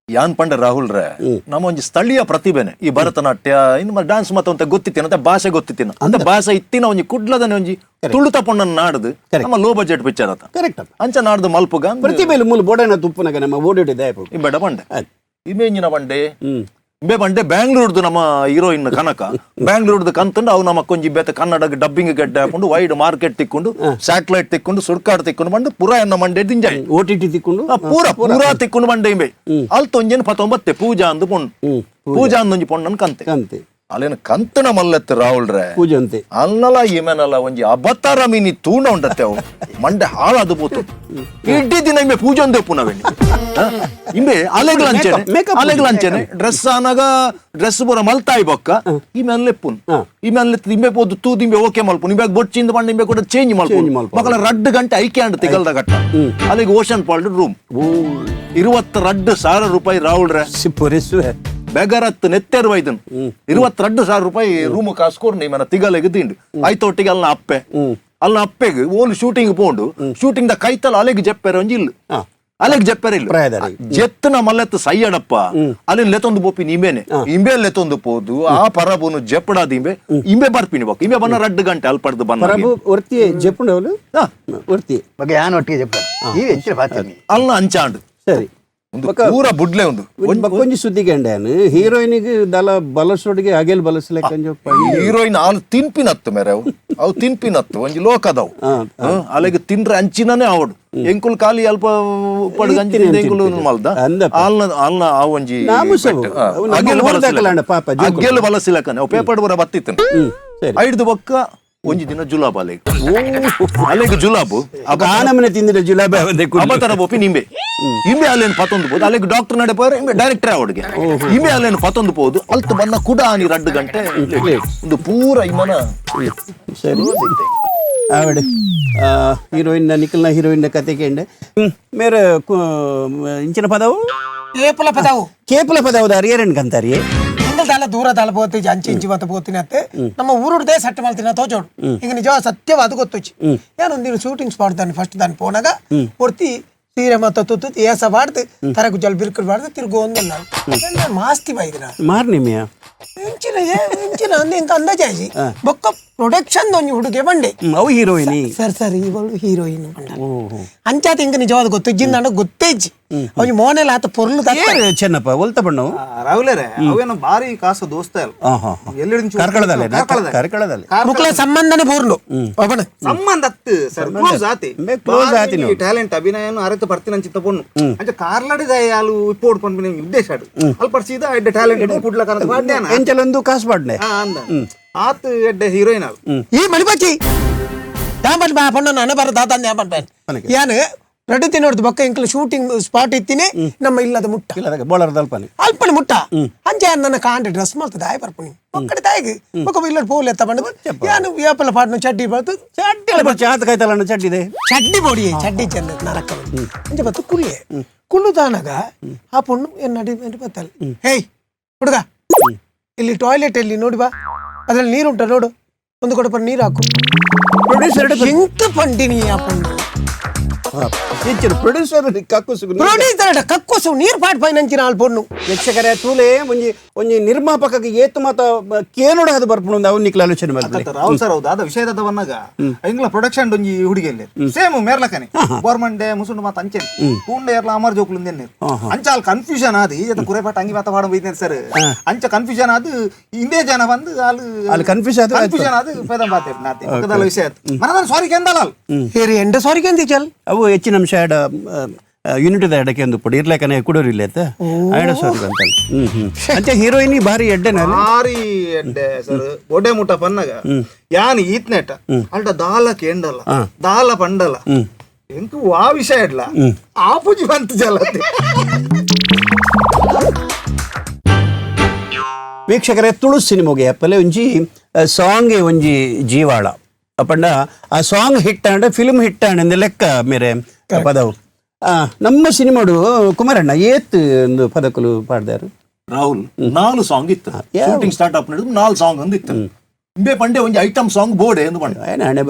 ಯಾನ್ ಪಂಡ ರಾಹುಲ್ ರೇ ನಮ್ಮ ಒಂಜಿ ಸ್ಥಳೀಯ ಪ್ರತಿಭೆನೆ ಈ ಭರತನಾಟ್ಯ ಇನ್ನು ಡಾನ್ಸ್ ಮತ್ತೆ ಅಂತ ಗೊತ್ತಿತ್ತಿನ ಅಂತ ಭಾಷೆ ಗೊತ್ತಿತ್ತಿನ ಅಂತ ಭಾಷೆ ಇತ್ತಿನ ಒಂಜಿ ಕುಡ್ಲದನೆ ಒಂಜಿ ತುಳುತ ಪೊಣ್ಣನ್ ನಾಡ್ದು ನಮ್ಮ low budget picture ಆತ ಕರೆಕ್ಟ್ ಅಂಚ ನಾಡ್ದು ಮಲ್ಪುಗ ಪ್ರತಿಭೆಯಲ್ಲಿ ಮೂಲ ಬೋಡನ ತುಪ್ಪನಗ ನಮ್ಮ ಓಡೋಡಿ ದಯಪು ಇಂಬೇಡ ಬಂಡೆ ಇಮೇಂಜಿನ ಬಂಡೆ ಇಂಬೆ ಬಂಡೆ ಬ್ಯಾಂಗ್ಳೂರ್ದು ನಮ್ಮ ಹೀರೋಯಿನ್ ಕನಕ ಬ್ಯಾಂಗ್ಳೂರ್ದು ಕಂತಂಡು ಅವು ನಮ್ಮ ಕೊಂಜಿ ಬೇತ ಕನ್ನಡ ಡಬ್ಬಿಂಗ್ ಗೆಡ್ಡೆ ಹಾಕೊಂಡು ವೈಡ್ ಮಾರ್ಕೆಟ್ ತಿಕ್ಕೊಂಡು ಸ್ಯಾಟಲೈಟ್ ತಿಕ್ಕೊಂಡು ಸುರ್ಕಾಡ್ ತಿಕ್ಕೊಂಡು ಬಂದು ಪೂರಾ ಎನ್ನ ಮಂಡೆ ದಿಂಜಾಯಿ ಓಟಿಟಿ ತಿಕ್ಕೊಂಡು ಪೂರ ಪೂರಾ ತಿಕ್ಕೊಂಡು ಬಂಡೆ ಇಂಬೆ ಅಲ್ತ ಒಂಜೇನು 19 ಪೂಜಾ ಅಂದು ಪೊಣ್ಣು ಪೂಜಾ ಅಂದೊಂಜಿ ಪೊಣ್ಣನ್ ಕಂತೆ ಕಂತೆ ಅಲ್ಲೇನು ಕಂತನ ಮಲ್ಲತ್ತು ರಾಹುಲ್ ರೇ ಪೂಜೆ ಅಂತೆ ಅಲ್ಲಲ್ಲ ಇಮೆನಲ್ಲ ಒಂಜಿ ಅಬತಾರ ಮೀನಿ ತೂಣ ಉಂಡತ್ತೆ ಅವು ಮಂಡೆ ಹಾಳಾದು ಪೋತು ಇಡೀ ದಿನ ಇಂಬೆ ಪೂಜೆ ಒಂದೇ ಪುನವೇಣಿ ಇಂಬೆ ಅಲೆಗ್ಲಂಚೆನೆ ಅಲೆಗ್ಲಂಚೆನೆ ಡ್ರೆಸ್ ಆನಾಗ ಡ್ರೆಸ್ ಪೂರ ಮಲ್ತಾಯಿ ಬೊಕ್ಕ ಇಮೆ ಅಲ್ಲೆಪ್ಪುನ್ ಇಮೆ ಅಲ್ಲೆತ್ತು ಇಂಬೆ ಪೋದು ತೂದು ಇಂಬೆ ಓಕೆ ಮಲ್ಪುನ್ ಇಂಬೆ ಬೊಚ್ಚಿಂದ ಬಂಡ ಇಂಬೆ ಕೂಡ ಚೇಂಜ್ ಮಲ್ಪುನ್ ಮಕ್ಕಳ 2 ಗಂಟೆ ಐಕೆ ಅಂಡ್ ತಿಗಲ್ದ ಘಟ್ಟ ಅಲ್ಲಿಗೆ ocean fault room 22,000 ರೂಪಾಯಿ ರಾಹುಲ್ ರೇ ಬೆಗರತ್ತು ನೆತ್ತೆರುವ ಇದನ್ನು 22,000 ರೂಪಾಯಿ ರೂಮ್ ಕಾಸ್ಕೋರ್ ನಿಮ್ಮನ್ನ ತಿಗಲೆಗೆ ದಿಂಡು ಆಯ್ತೊಟ್ಟಿಗೆ ಅಲ್ಲ ಅಪ್ಪೆ ಅಲ್ಲ ಅಪ್ಪೆಗೆ ಓಲು ಶೂಟಿಂಗ್ ಪೋಂಡು ಶೂಟಿಂಗ್ the ಕೈತಲ್ ಅಲೆಗೆ ಜಪ್ಪೆರ ಒಂಜಿ ಇಲ್ಲ ಅಲೆಗೆ ಜಪ್ಪೆರ ಇಲ್ಲ ಜೆತ್ತನ ಮಲ್ಲೆತ್ತು ಸೈಯಡಪ್ಪ ಅಲ್ಲಿ ಲೆತ್ತೊಂದು ಬೋಪಿ ನಿಂಬೆನೆ ಇಂಬೆ ಲೆತ್ತೊಂದು ಪೋದು ಆ ಪರಬುನು ಜಪ್ಪಡಾದ ಇಂಬೆ ಇಂಬೆ ಬರ್ಪಿನಿ ಬಾಕ ಇಂಬೆ ಬನ್ನ 2 ಗಂಟೆ ಅಲ್ಲಿ ಪಡೆದು ಬನ್ನ ಪರಬು ಒರ್ತಿ ಜಪ್ಪುಂಡವಲು ಒರ್ತಿ ಬಗ್ಗೆ ಯಾನ್ ಒಟ್ಟಿಗೆ ಜಪ್ಪ ಈ ಹೆಚ್ಚಿನ ಪಾತ್ರ ಅಲ್ಲ ಅಂಚಾಂಡು ಸರಿ ಪೂರ ಬುಡ್ಲೆ ಒಂದು ಒಂಜಿ ಸುದ್ದಿ ಗಂಡ್ಯಾನು ಹೀರೋಯಿನಿಗೆ ದಲ ಬಲಸೋಡಿಗೆ ಅಗೆಲ್ ಬಲಸಲೆಕ್ಕ ಹೀರೋಯಿನ್ ಆಲ್ ತಿನ್ಪಿನತ್ತು ಮೇರೆ ಅವು ಅವು ತಿನ್ಪಿನತ್ತು ಒಂಜಿ ಲೋಕದವು ಅಲ್ಲಿಗೆ ತಿನ್ರೆ ಅಂಚಿನೇ ಅವಡು ಎಂಕುಲ್ ಖಾಲಿ ಅಲ್ಪ ಎಂಕುಲು ಮಲ್ದ ಆಲ್ನ ಆಲ್ನ ಆ ಒಂಜಿ ಅಗೆಲ್ ಬಲಸಿಲಕನೆ ಅವು ಪೇಪರ್ ಬರ ಬತ್ತಿತ್ತು ಐದು ಬೊಕ್ಕ ಒಂಜಿ ದಿನ ಜುಲಾಬ್ ಅಲೆಗೆ ಅಲೆಗೆ ಜುಲಾಬು ಆನಮನೆ ತಿಂದಿನ ಜುಲಾಬ್ ಅಬತರ ಬೋಪಿ ನಿಂಬೆ ಇಂಬೆ ಅಲ್ಲೇನು ಪತ್ತೊಂದು ಪೋದು ಅಲ್ಲಿಗೆ ಡಾಕ್ಟರ್ ನಡೆ ಪೋರೆ ಇಂಬೆ ಡೈರೆಕ್ಟರ್ ಅವಡಿಗೆ ಇಂಬೆ ಅಲ್ಲೇನು ಪತ್ತೊಂದು ಪೋದು ಅಲ್ತು ಬನ್ನ ಕೂಡ ಆನಿ 2 ಗಂಟೆ ಒಂದು ಪೂರ ಇಮನ ಸರಿ ಆವಡೆ ಹೀರೋಯಿನ್ ನಿಖಲ್ನ ಹೀರೋಯಿನ್ ಕತೆ ಕೇಂಡೆ ಮೇರೆ ಇಂಚಿನ ಪದವು ಕೇಪುಲ ಪದವು ಕೇಪುಲ ಪದವು ದಾರಿ ಏರೇನು ಕಂತಾರಿ ದಾಲ ದೂರ ದಾಲ ಪೋತಿ ಅಂಚೆ ಇಂಚಿ ಮತ್ತೆ ಪೋತಿನ ಅತ್ತೆ ನಮ್ಮ ಊರುಡ್ದೇ ಸೆಟ್ ಮಲ್ತಿನ ತೋಚೋಡು ಈಗ ನಿಜ ಸತ್ಯವಾದ ಗೊತ್ತೊಚ್ಚಿ ಏನೊಂದಿನ ಶೂಟಿಂಗ್ ಸ್ಪಾಟ್ ದಾನಿ ಫಸ್ಟ್ ದಾನಿ ಪೋನಾಗ ಒರ್ತಿ ಸೀರೆ ಮತ್ತು ತುತ್ತು ಏಸ ಬಾಡ್ದು ತರಕು ಜಲ್ ಬಿರ್ಕುಲ್ ಬಾಡ್ದು ತಿರುಗು ಒಂದಲ್ಲ ಮಾಸ್ತಿ ಬೈದಿನ ಮಾರ್ನಿಮಿಯ ಇಂಚಿನ ಇಂಚಿನ ಅಂದ ಇಂಕ ಅಂದಾಜಾಜಿ ಬೊಕ್ಕ ಪ್ರೊಡಕ್ಷನ್ ಒಂಜಿ ಹುಡುಗೆ ಬಂಡೆ ಅವು heroine sir sir ಇವಳು ಹೀರೋಯಿನ್ ಬಂಡ ಅಂಚಾತ ಇಂಕ ನಿಜವಾದ ಗೊತ್ತು ಇಜ್ಜಿಂದ ಗೊತ್ತೇ ಇಜ್ಜಿ ಅವನು ಮೋನೆಲ್ಲ ಆತ ಪೊರ್ಲು ಚೆನ್ನಪ್ಪ ಒಲ್ತ ಬಣ್ಣವು ರಾಹುಲರೇ ಅವೇನೋ ಭಾರಿ ಕಾಸು ದೋಸ್ತ ಇಲ್ಲ ಕಾರ್ಕಳದಲ್ಲಿ ಕಾರ್ಕಳದಲ್ಲಿ ಮುಕ್ಳ ಸಂಬಂಧನೇ ಪೂರ್ಣ ಒಬ್ಬನ ಸಂಬಂಧ ಅತ್ತು ಸರ್ ಕ್ಲೋಸ್ ಆತಿ ಕ್ಲೋಸ್ ಆತಿ ಟ್ಯಾಲೆಂಟ್ ಅಭಿನಯನು ಅರತ ಬರ್ತೀನಿ ಅಂಚಿತ್ತ ಪೊಣ್ಣು ಅಂಚ ಕಾರ್ಲಾಡಿದ ಯಾಲು ಇಪ್ಪೋಡ್ ಪನ್ಪಿನ ಉದ್ದೇಶ ಅಲ್ಪ ಸೀದಾ ಎಡ್ಡೆ ಟ್ಯಾಲೆಂಟ್ ಕುಡ್ಲ ಕನಸ ಪಾಡ್ಯಾನ ಎಂಚಲೊಂದು ಕಾಸು ಪಾಡ್ನೆ ಅಂದ ಆತ ಎಡ್ಡೆ ಹೀರೋಯಿನ್ ಅಲ್ಲ ಈ ಮಣಿಪಚ್ಚಿ ದಾಂಬಟ್ ಬಾ ಪೊಣ್ಣ ನಾನು ಬರ ದಾತ ಅಂದ ಯಾನು ರಡ್ಡು ತಿನ್ನೋಡ್ದು ಬೊಕ್ಕ ಇಂಕಲ್ ಶೂಟಿಂಗ್ ಸ್ಪಾಟ್ ಇತ್ತೀನಿ ನಮ್ಮ ಇಲ್ಲದ ಮುಟ್ಟ ಬೋಳರ್ದ ಅಲ್ಪನೆ ಅಲ್ಪನೆ ಮುಟ್ಟ ಅಂಚೆ ನನ್ನ ಕಾಂಡ ಡ್ರೆಸ್ ಮಾಡ್ತದೆ ಆಯ್ ಬರ್ಪುನಿ ಒಕ್ಕಡೆ ತಾಯಿಗೆ ಒಕ್ಕ ಇಲ್ಲ ಪೋಲ್ ಎತ್ತ ಬಂದು ಯಾನು ಏಪಲ ಪಾಡ್ನು ಚಡ್ಡಿ ಬರ್ತು ಚಡ್ಡಿ ಚಾತ ಕಾಯ್ತಲ್ಲ ಚಡ್ಡಿದೆ ಚಡ್ಡಿ ಬೋಡಿ ಚಡ್ಡಿ ಚಂದ ನರಕ ಅಂಚೆ ಬತ್ತು ಕುಳ್ಳೆ ಕುಳ್ಳುದಾನಾಗ ಆ ಪೊಣ್ಣು ಎನ್ನಡಿ ಬತ್ತಲ್ಲ ಹೇಯ್ ಹುಡುಗ ಇಲ್ಲಿ ಟಾಯ್ಲೆಟ್ ಎಲ್ಲಿ ನೋಡಿ ಬಾ ಅದ್ರಲ್ಲಿ ನೀರುಂಟ ನೋಡು ಒಂದು ಕೊಡಪ ನೀರು ಹಾಕು ಎಂತ ಪಂಡಿನಿ ಆ ಪೊಣ್ಣು ಇಂಚಿನ ಪ್ರೊಡ್ಯೂಸರ್ ಕಕ್ಕುಸು ಪ್ರೊಡ್ಯೂಸರ್ ಕಕ್ಕುಸು ನೀರು ಪಾಟ್ ಪೈನಂಚಿನ ಆಲ್ ಪೊಣ್ಣು. ಯಕ್ಷಕರ ತೂಲೆ ಒಂಜಿ ಒಂಜಿ ನಿರ್ಮಾಪಕಗೆ ಏತು ಮಾತ ಕೇನೋಡ ಅದು ಬರ್ಪುಂಡು ಅವು ನಿಕ್ಲ ಆಲೋಚನೆ ಮಲ್ಪಲೆ. ರಾಹುಲ್ ಸರ್ ಹೌದು, ಅದ ವಿಷಯದ ಬನ್ನಾಗ ಇಂಗ್ಲ ಪ್ರೊಡಕ್ಷನ್ ಒಂಜಿ ಹುಡುಗಿಯಲ್ಲಿ ಸೇಮ್ ಮೇರ್ಲಕನೆ ಗೋರ್ಮಂಡೆ ಮುಸುಂಡು ಮಾತ ಅಂಚೆ ತೂಂಡೆ ಏರ್ಲ ಅಮರ್ ಜೋಕುಲು ಅಂಚಾಲ್ ಕನ್ಫ್ಯೂಷನ್ ಅದು ಈ ಜೊತೆ ಕುರೆಪಾಟ ಅಂಗಿ ಮಾತ ಪಾಡ ಬೈದೇನೆ ಸರ್. ಅಂಚ ಕನ್ಫ್ಯೂಷನ್ ಅದು ಇಂದೇ ಜನ ಬಂದು ಅಲ್ಲಿ ಅಲ್ಲಿ ಕನ್ಫ್ಯೂಸ್ ಅದು ಕನ್ಫ್ಯೂಷನ್ ಅದು ಪೇದ ಬಾತೆ ನಾತೆ ಪಕ್ಕದಲ್ಲ ವಿಷಯ ಆಯ್ತು ಮನದಾನ ಸಾರಿ ಕೆಂದಲ್ಲ ಹೇರಿ ಎಂಡ ಸಾರಿ ಕೆಂದಿ ಚಲ್. ಅವು ಹೆಚ್ಚಿನ ಅಂಶ ಎಡ ಯೂನಿಟ್ ಎಡಕ್ಕೆ ಒಂದು ಪೊಡಿ ಇರ್ಲಕನೆ ಕುಡೋರು ಇಲ್ಲ ಆಯ್ತಾ ಆಡ ಸಾರಿ ಅಂತ. ಅಂಚೆ ಹೀರೋಯಿನ್ ಭಾರಿ ಎಡ್ಡೆನ ಭಾರಿ ಎಡ್ಡೆ ಸರ್. ಒಡೆ ಮುಟ್ಟ ಪನ್ನಗ ಯಾನ್ ಈತ್ನೆಟ ಅಲ್ಟ ದಾಲ ಕೇಂಡಲ್ಲ ದಾಲ ಪಂಡಲ್ಲ ಎಂಕು ವಾ ವಿಷಯ ಇಡ್ಲ ಆ ಪೂಜಿ ಬಂತು ಜಲತೆ. ವೀಕ್ಷಕರೇ, ತುಳು ಸಿನಿಮಾಗೆ ಅಪ್ಪಲೆ ಒಂಜಿ ಸಾಂಗ್ ಒಂಜಿ ಜೀವಾಳ ಅಪ್ಪಂಡ ಆ song hit and film hit and ಲೆಕ್ಕ ಮೇರೆ ಪದವು. ನಮ್ಮ ಸಿನಿಮಾಡು ಕುಮಾರಣ್ಣ ಏತ್ ಒಂದು ಪದಕಲು ಪಾಡ್ದಾರು ರಾಹುಲ್ 4 ಸಾಂಗ್ ಇತ್ತು. ಶೂಟಿಂಗ್ ಸ್ಟಾರ್ಟ್ ಆಪ್ ನಡೆದು 4 ಸಾಂಗ್ ಒಂದು ಇತ್ತು. ಇಂಬೆ ಪಂಡೆ ಒಂಜಿ item song board ಎಂದು ಪಂಡೆ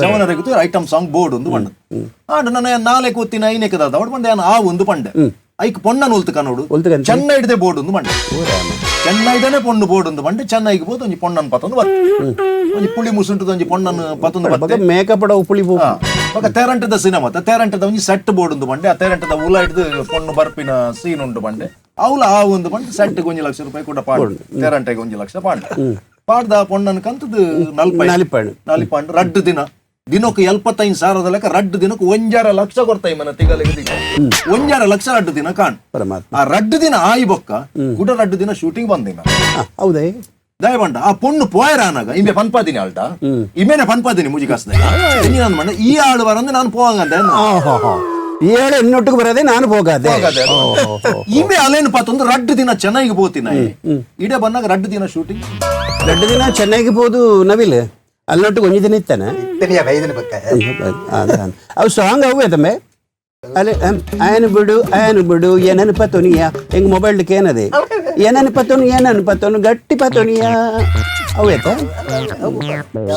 ಜವನರಿಗೆ item song board ಒಂದು ಪಂಡ. ಆಂಡ ನನ್ನ ನಾಲ್ಕು ಒತ್ತಿನ ಐನೇಕ ದಾದ ಅವಡು ಪಂಡೆ ಆ ಒಂದು ಪಂಡೆ ಐಕ್ ಪೊಣ್ಣನ ಉಲ್ತು ಕನ್ನೋಡು ಚೆನ್ನೈ ಹಿಡ್ದೆ ಬೋರ್ಡ್ ಒಂದು ಪಂಡೆ ಚೆನ್ನೈದನೆ ಪೊಣ್ಣು ಬೋರ್ಡ್ ಒಂದು ಪಂಡೆ ಚೆನ್ನೈಗೆ ಬೋದು ಒಂಜಿ ಪೊಣ್ಣನ್ ಪತ್ತೊಂದು ಬತ್ತ ಒಂಜಿ ಪುಳಿ ಮುಸುಂಟದ ಒಂಜಿ ಪೊಣ್ಣನ್ ಪತ್ತೊಂದು ಬತ್ತೆ ಮೇಕಪ್ ಪುಳಿ ಬೊಕ ತೇರಂಟದ ಸಿನಿಮಾ ತೇರಂಟದ ಒಂಜಿ ಸೆಟ್ ಬೋರ್ಡ್ ಒಂದು ಪಂಡೆ ಆ ತೇರಂಟದ ಉಲ ಹಿಡ್ದು ಪೊಣ್ಣು ಬರ್ಪಿನ ಸೀನ್ ಉಂಟು ಪಂಡೆ ಅವಲ ಆ ಒಂದು ಪಂಡೆ ಸೆಟ್ 1 ಲಕ್ಷ ರೂಪಾಯಿ ಕೂಡ ಪಾಡು ತೇರಂಟೆಗೆ 1 ಲಕ್ಷ ಪಾಂಡ ಪಾಡ್ದ ಪೊಣ್ಣನ್ ಕಂತದ್ದು ನಲಿಪಾಂಡು ರಡ್ಡು ದಿನ ದಿನಕ್ಕೆ 75,000 ಲೆಕ್ಕ ರಡ್ಡು ದಿನಕ್ಕೆ 1.5 ಲಕ್ಷ ಕೊಡ್ತಾಯಿ ಮನ ತಿಂಗಳಿಗೆ 1.5 ಲಕ್ಷ ರಡ್ಡು ದಿನ ಕಾಣ್ ಆ ರಡ್ಡು ದಿನ ಆಯಿ ಬೊಕ್ಕ ಗುಡ ರಡ್ಡು ದಿನ ಶೂಟಿಂಗ್ ಬಂದಿನ. ಹೌದೇ ದಯಬಂಡ ಆ ಪೊಣ್ಣು ಪೋಯರಾನಾಗ ಇಂಬೆ ಪನ್ಪಾದಿನಿ ಆಲ್ಟ ಇಮೇನೆ ಪನ್ಪಾದಿನಿ ಮುಜಿ ಕಾಸ್ದ ಮಣ್ಣ ಈ ಆಳು ಬರಂದ್ರೆ ನಾನು ಪೋವಂಗಂತ ಈ ಆಳು ಇನ್ನೊಟ್ಟಿಗೆ ಬರೋದೇ ನಾನು ಹೋಗದೆ ಇಂಬೆ ಅಲೇನು ಪಾತೊಂದು ರಡ್ಡು ದಿನ ಚೆನ್ನಾಗಿ ಪೋತಿನ ಇಡೆ ಬಂದಾಗ ರಡ್ಡು ದಿನ ಶೂಟಿಂಗ್ ರಡ್ಡು ದಿನ ಚೆನ್ನಾಗಿ ಪೋದು ನವಿಲ್ ಅಲ್ಲೊಟ್ಟಿಗೆ ಒಂಜಿ ದಿನ ಇತ್ತಾನೆ ಅವು ಸಾಂಗ್ ಅವು ತಮ್ಮೆ ಅಲ್ಲಿ ಆಯನ ಬಿಡು ಆಯನ ಬಿಡು ಏನನು ಪತೋನಿಯ ಹೆಂಗ್ ಮೊಬೈಲ್ ಏನದೆ ಏನನು ಪತೋನು ಏನನು ಪತೋನು ಗಟ್ಟಿ ಪತೋನಿಯ ಅವು ಆಯ್ತಾ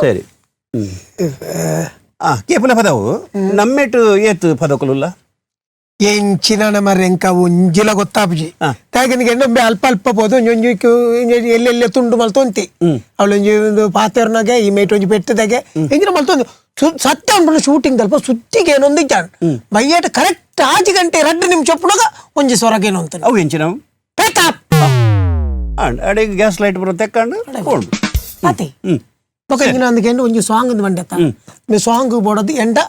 ಸರಿ. ಕೇಪುಲ ಪದವು ನಮ್ಮೆಟು ಏತು ಪದಕುಲುಲ್ಲ ಎಂಚಿನ ಮರ್ರೆ ಎಂಕ ಒಂಜಿಲ ಗೊತ್ತಾಪುಜಿ ತಾಗಿನಿಗೆ ಎಂಡೊಂಬೆ ಅಲ್ಪ ಅಲ್ಪ ಪೋದು ಒಂಜೊಂಜಿ ಎಲ್ಲೆಲ್ಲ ತುಂಡು ಮಲ್ತೊಂತಿ ಅವಳೊಂಜಿ ಒಂದು ಪಾತೆರ್ನಾಗೆ ಈ ಮೇಟ್ ಒಂಜಿ ಪೆಟ್ಟದಾಗೆ ಎಂಜಿನ ಮಲ್ತೊಂದು ಸತ್ಯ ಉಂಟು ಶೂಟಿಂಗ್ ಅಲ್ಪ ಸುತ್ತಿಗೆ ಏನೊಂದು ಇಜ್ಜಾಣ್ ಬೈಯೇಟ ಕರೆಕ್ಟ್ 5 ಗಂಟೆ 2 ನಿಮಿಷ ಪುನಗ ಒಂಜಿ ಸೊರಗೇನು ಅಂತ ಅವು ಎಂಚಿನ ಅಡಿಗೆ ಗ್ಯಾಸ್ ಲೈಟ್ ಬರೋ ತೆಕ್ಕೊಂಡು ಅತಿ ಬೊಕ ಎಂಜಿನ ಅಂದಕ್ಕೆ ಒಂಜಿ ಸಾಂಗ್ ಒಂದು ಮಂಡೆತ್ತ ಮೇ ಸಾಂಗ್ ಬೋಡೋದು ಎಂಡ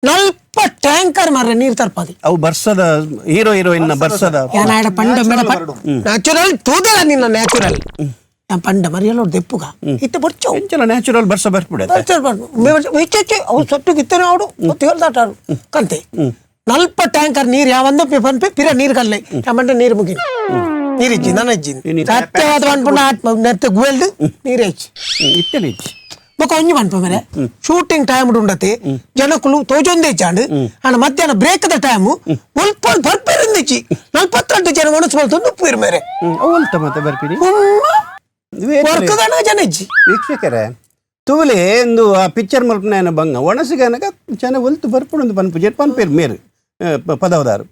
ನಲ್ಪ ಟ್ಯಾಂಕರ್ ಮಾರ್ರೆ ನೀರು ತರ್ಪದಿ ಅವು ಬರ್ಸದ ಹೀರೋ ಹೀರೋಯಿನ್ ಬರ್ಸದ ಏನಾಡ ಪಂಡ ಮೇಡ ನ್ಯಾಚುರಲ್ ತೂದೆಲ್ಲ ನಿನ್ನ ನ್ಯಾಚುರಲ್ ಪಂಡ ಮರಿಯಲ್ಲ ದೆಪ್ಪುಗ ಇತ್ತ ಬೊಚ್ಚು ಎಂಚಲ ನ್ಯಾಚುರಲ್ ಬರ್ಸ ಬರ್ಪುಡೆ ಹೆಚ್ಚು ಅವು ಸೊಟ್ಟು ಗಿತ್ತನೆ ಅವಡು ಗೊತ್ತು ಹೇಳ್ದಾಟಾಡು ಕಂತೆ ನಲ್ಪ ಟ್ಯಾಂಕರ್ ನೀರು ಯಾವಂದು ಪನ್ಪೆ ಪಿರ ನೀರು ಕಲ್ಲೆ ನಮ್ಮಂಟ ನೀರು ಮುಗಿ ನೀರಿಜ್ಜಿ ನನ್ನ ಇಜ್ಜಿ ಸತ್ಯವಾದ ಪನ್ಪುಂಡ ಆತ್ಮ ನೆತ್ತ ಗುವೆಲ್ದು ನೀರು ಹೆಚ್ಚು ಇತ್ತಲೆ ಹೆಚ್ಚು ಬೊಕ ಒಂಜಿ ಪನ್ಪ ಮೇಲೆ ಶೂಟಿಂಗ್ ಟೈಮ್ ಉಂಡತೆ ಜನಕುಲು ತೋಜೊಂದೇ ಚಾಂಡ್ ಅಂಡ್ ಮಧ್ಯಾಹ್ನ break the time ಒಲ್ಪ ಬರ್ಪೇರಿಂದಿಚ್ಚಿ 42 ಜನ ಮನಸ್ಸು ಮಲ್ತೊಂದು ಉಪ್ಪು ಮೇರೆ ಒಲ್ತ ಮತ್ತೆ ಬರ್ಪಿರಿ ವರ್ಕದಾನ ಜನ ಇಜ್ಜಿ. ವೀಕ್ಷಕರೇ ತೂಲೆ ಎಂದು ಆ ಪಿಕ್ಚರ್ ಮಲ್ಪನ ಬಂಗ ಒಣಸಿಗನಗ ಜನ ಒಲ್ತು ಬರ್ಪುಂಡು ಪನ್ಪು ಜೆಟ್ ಪನ್ಪೇರು ಮೇರು ಪದವದಾರು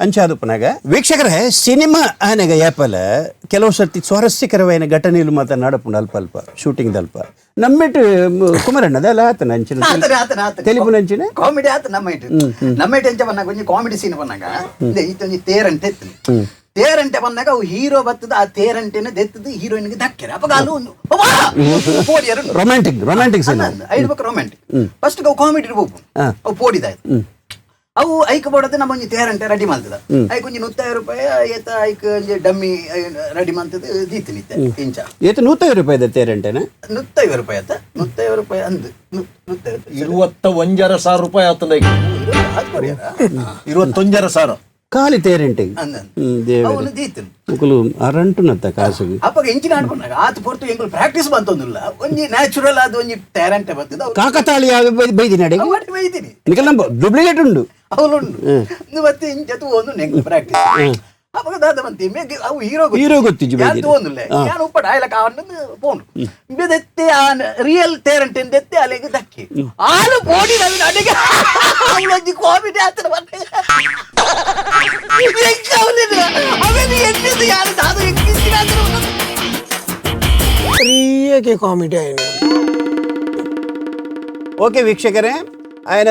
ಅಂಚಾದುಪ್ಪನಾಗ. ವೀಕ್ಷಕರೇ ಸಿನಿಮಾ ಆನೆಗ ಯಾಪಲ ಕೆಲವು ಸರ್ತಿ ಸ್ವಾರಸ್ಯಕರವಾದ ಘಟನೆಗಳು ಮಾತ್ರ ನಡಪುಂಡು ಅಲ್ಪ ಅಲ್ಪ ಶೂಟಿಂಗ್ ಅಲ್ಪ ನಮ್ಮಿಟ್ಟು ಕುಮಾರಣ್ಣದ ಅಲ್ಲ ಆತನ ಅಂಚಿನ ತೆಲಿಪು ಅಂಚಿನ ಕಾಮಿಡಿ ಆತ ನಮ್ಮ ಇಟ್ಟು ನಮ್ಮ ಇಟ್ಟು ಎಂಚ ಬನ್ನಾಗ ಒಂಜಿ ಕಾಮಿಡಿ ಸೀನ್ ಬನ್ನಾಗ ಇತ್ತೊಂಜಿ ತೇರಂಟೆ ಇತ್ತು ತೇರಂಟೆ ಬಂದಾಗ ಅವು ಹೀರೋ ಬತ್ತದ ಆ ತೇರಂಟೆನ ದೆತ್ತದ ಹೀರೋಯಿನ್ಗೆ ದಕ್ಕೆರೆ ಅಪ್ಪ ಅಲ್ಲೂ ಒಂದು romantic romantic scene ಐದು ಬಕ್ಕ ರೊಮ್ಯಾಂಟಿಕ್ ಫಸ್ಟ್ ಅವು ಕಾಮಿಡಿ ಇರ್ಬೇಕು ಅವು ಪೋಡಿದಾಯ್ತು ಅವು ಐಕ್ ಬೋಡದ ನಮ್ಮ ಒಂಜಿ ತೇರಂಟೆ ರೆಡಿ ಮಾಡ್ತದ ಐಕ್ ಒಂಜಿ 150 ರೂಪಾಯಿ ಏತ ಐಕ್ ಒಂಜಿ ಡಮ್ಮಿ ರೆಡಿ ಮಾಡ್ತದ ದೀತಿನಿತ್ತೆ ಇಂಚ ಏತ 150 ರೂಪಾಯಿ ತೇರಂಟೆನ 150 ರೂಪಾಯಿ ಆತ 150 ರೂಪಾಯಿ ಅಂದು 21,500 ರೂಪಾಯಿ ಆತಂದ 21,500 ಖಾಲಿ ತೇರಂಟೆ ಮುಕುಲು ಅರಂಟುನತ್ತ ಕಾಸಿಗೆ ಅಪ್ಪಗ ಎಂಚಿನ ಆಡ್ಕೊಂಡಾಗ ಆತ ಪೊರ್ತು ಎಂಕುಲು ಪ್ರಾಕ್ಟೀಸ್ ಬಂತೊಂದಿಲ್ಲ ಒಂಜಿ ನ್ಯಾಚುರಲ್ ಅದು ಒಂಜಿ ತೇರಂಟೆ ಬರ್ತದೆ ಕಾಕತಾಳಿ ಬೈದಿನಿ ಅಡಿಗೆ ಬೈದಿನಿ ನಿಕಲ್ ನಮ್ಮ ಡೂಪ್ಲಿಕೇಟ್ ಉಂಡು ಅವಳುಂಡು ಮತ್ತೆ ಇಂಚ ಒಂದು ನೆಂಗ್ ಪ್ರಾಕ್ಟೀಸ್ ಅವಾಗ ದಾದ ಬಂತಿ ಮೇಗ್ ಅವು ಹೀರೋ ಹೀರೋ ಗೊತ್ತಿಜ್ಜಿ ಯಾನ್ ಬೈದಿರಿ. ತೋಂದುಲ್ಲೆ ಯಾನ್ ಉಪ್ಪಡ ಆಯ್ಲಕ ಅವನ್ನ ಪೋಂಡು ಬೆದೆತ್ತೆ ಆನ್ ರಿಯಲ್ ತೇರಂಟೆ ದೆತ್ತೆ ಅಲೆಗೆ ದಕ್ಕಿ ಆಲು ಪೋಡಿ ನವಿನ ಅಡಿಗೆ ಅವಳೊಂಜಿ ಕಾಮಿಡಿ ಆತನ ಬಂದೆ ಅವೇನು ಎಣ್ಣಿದ್ದು ಯಾರು ದಾದ ಎಂಕಿಸ್ತಿನ ಪ್ರಿಯಗೆ ಕಾಮಿಡಿ ಆಯ್ನ. ಓಕೆ ವೀಕ್ಷಕರೇ, ఆయన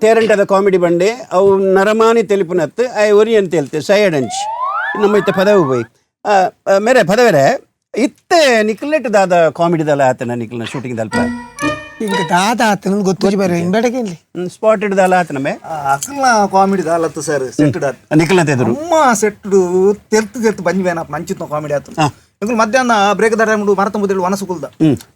ತೇರಂಟದ ಕಾಮಿಡಿ ಬಂಡೆ ಅವು ನರಮಾನಿ ತೆಲಿಪುನತ್ತು ಆಯ್ ಒರಿ ಅಂತ ಹೇಳ್ತೆ ಸೈಡಂಚ್ ನಮ್ಮ ಇತ್ತ ಪದವು ಪೋಯಿ ಮೇರೆ ಪದವರೆ ಇತ್ತೆ ನಿಕ್ಲೆಟ್ ದಾದ ಕಾಮಿಡಿ ದಲ ಆತನ ನಿಕ್ಲನ ಶೂಟಿಂಗ್ ದಲ್ಪ ಇಂಕ ದಾದ ಆತನ ಗೊತ್ತಿಜಿ ಬೇರೆ ಹಿಂಬೆಡಗೆ ಇಲ್ಲಿ ಸ್ಪಾಟೆಡ್ ದಲ ಆತನಮೆ ಅಸಲ್ನ ಕಾಮಿಡಿ ದಾಲತ್ತು ಸರ್ ಸೆಟ್ ನಿಕ್ಲನ ತೆದರು ಅಮ್ಮ ಸೆಟ್ ತೆರ್ತು ತೆರ್ತು ಬಂಜಿ ಬೇನ ಮಂಚಿತ್ನ ಕಾಮಿಡಿ ಆತು. ಎಂಕುಲು ಮಧ್ಯಾಹ್ನ ಬ್ರೇಕ್ the time ಮರತ ಮುದ್ದೆ ವನಸು ಕುಲ್ದ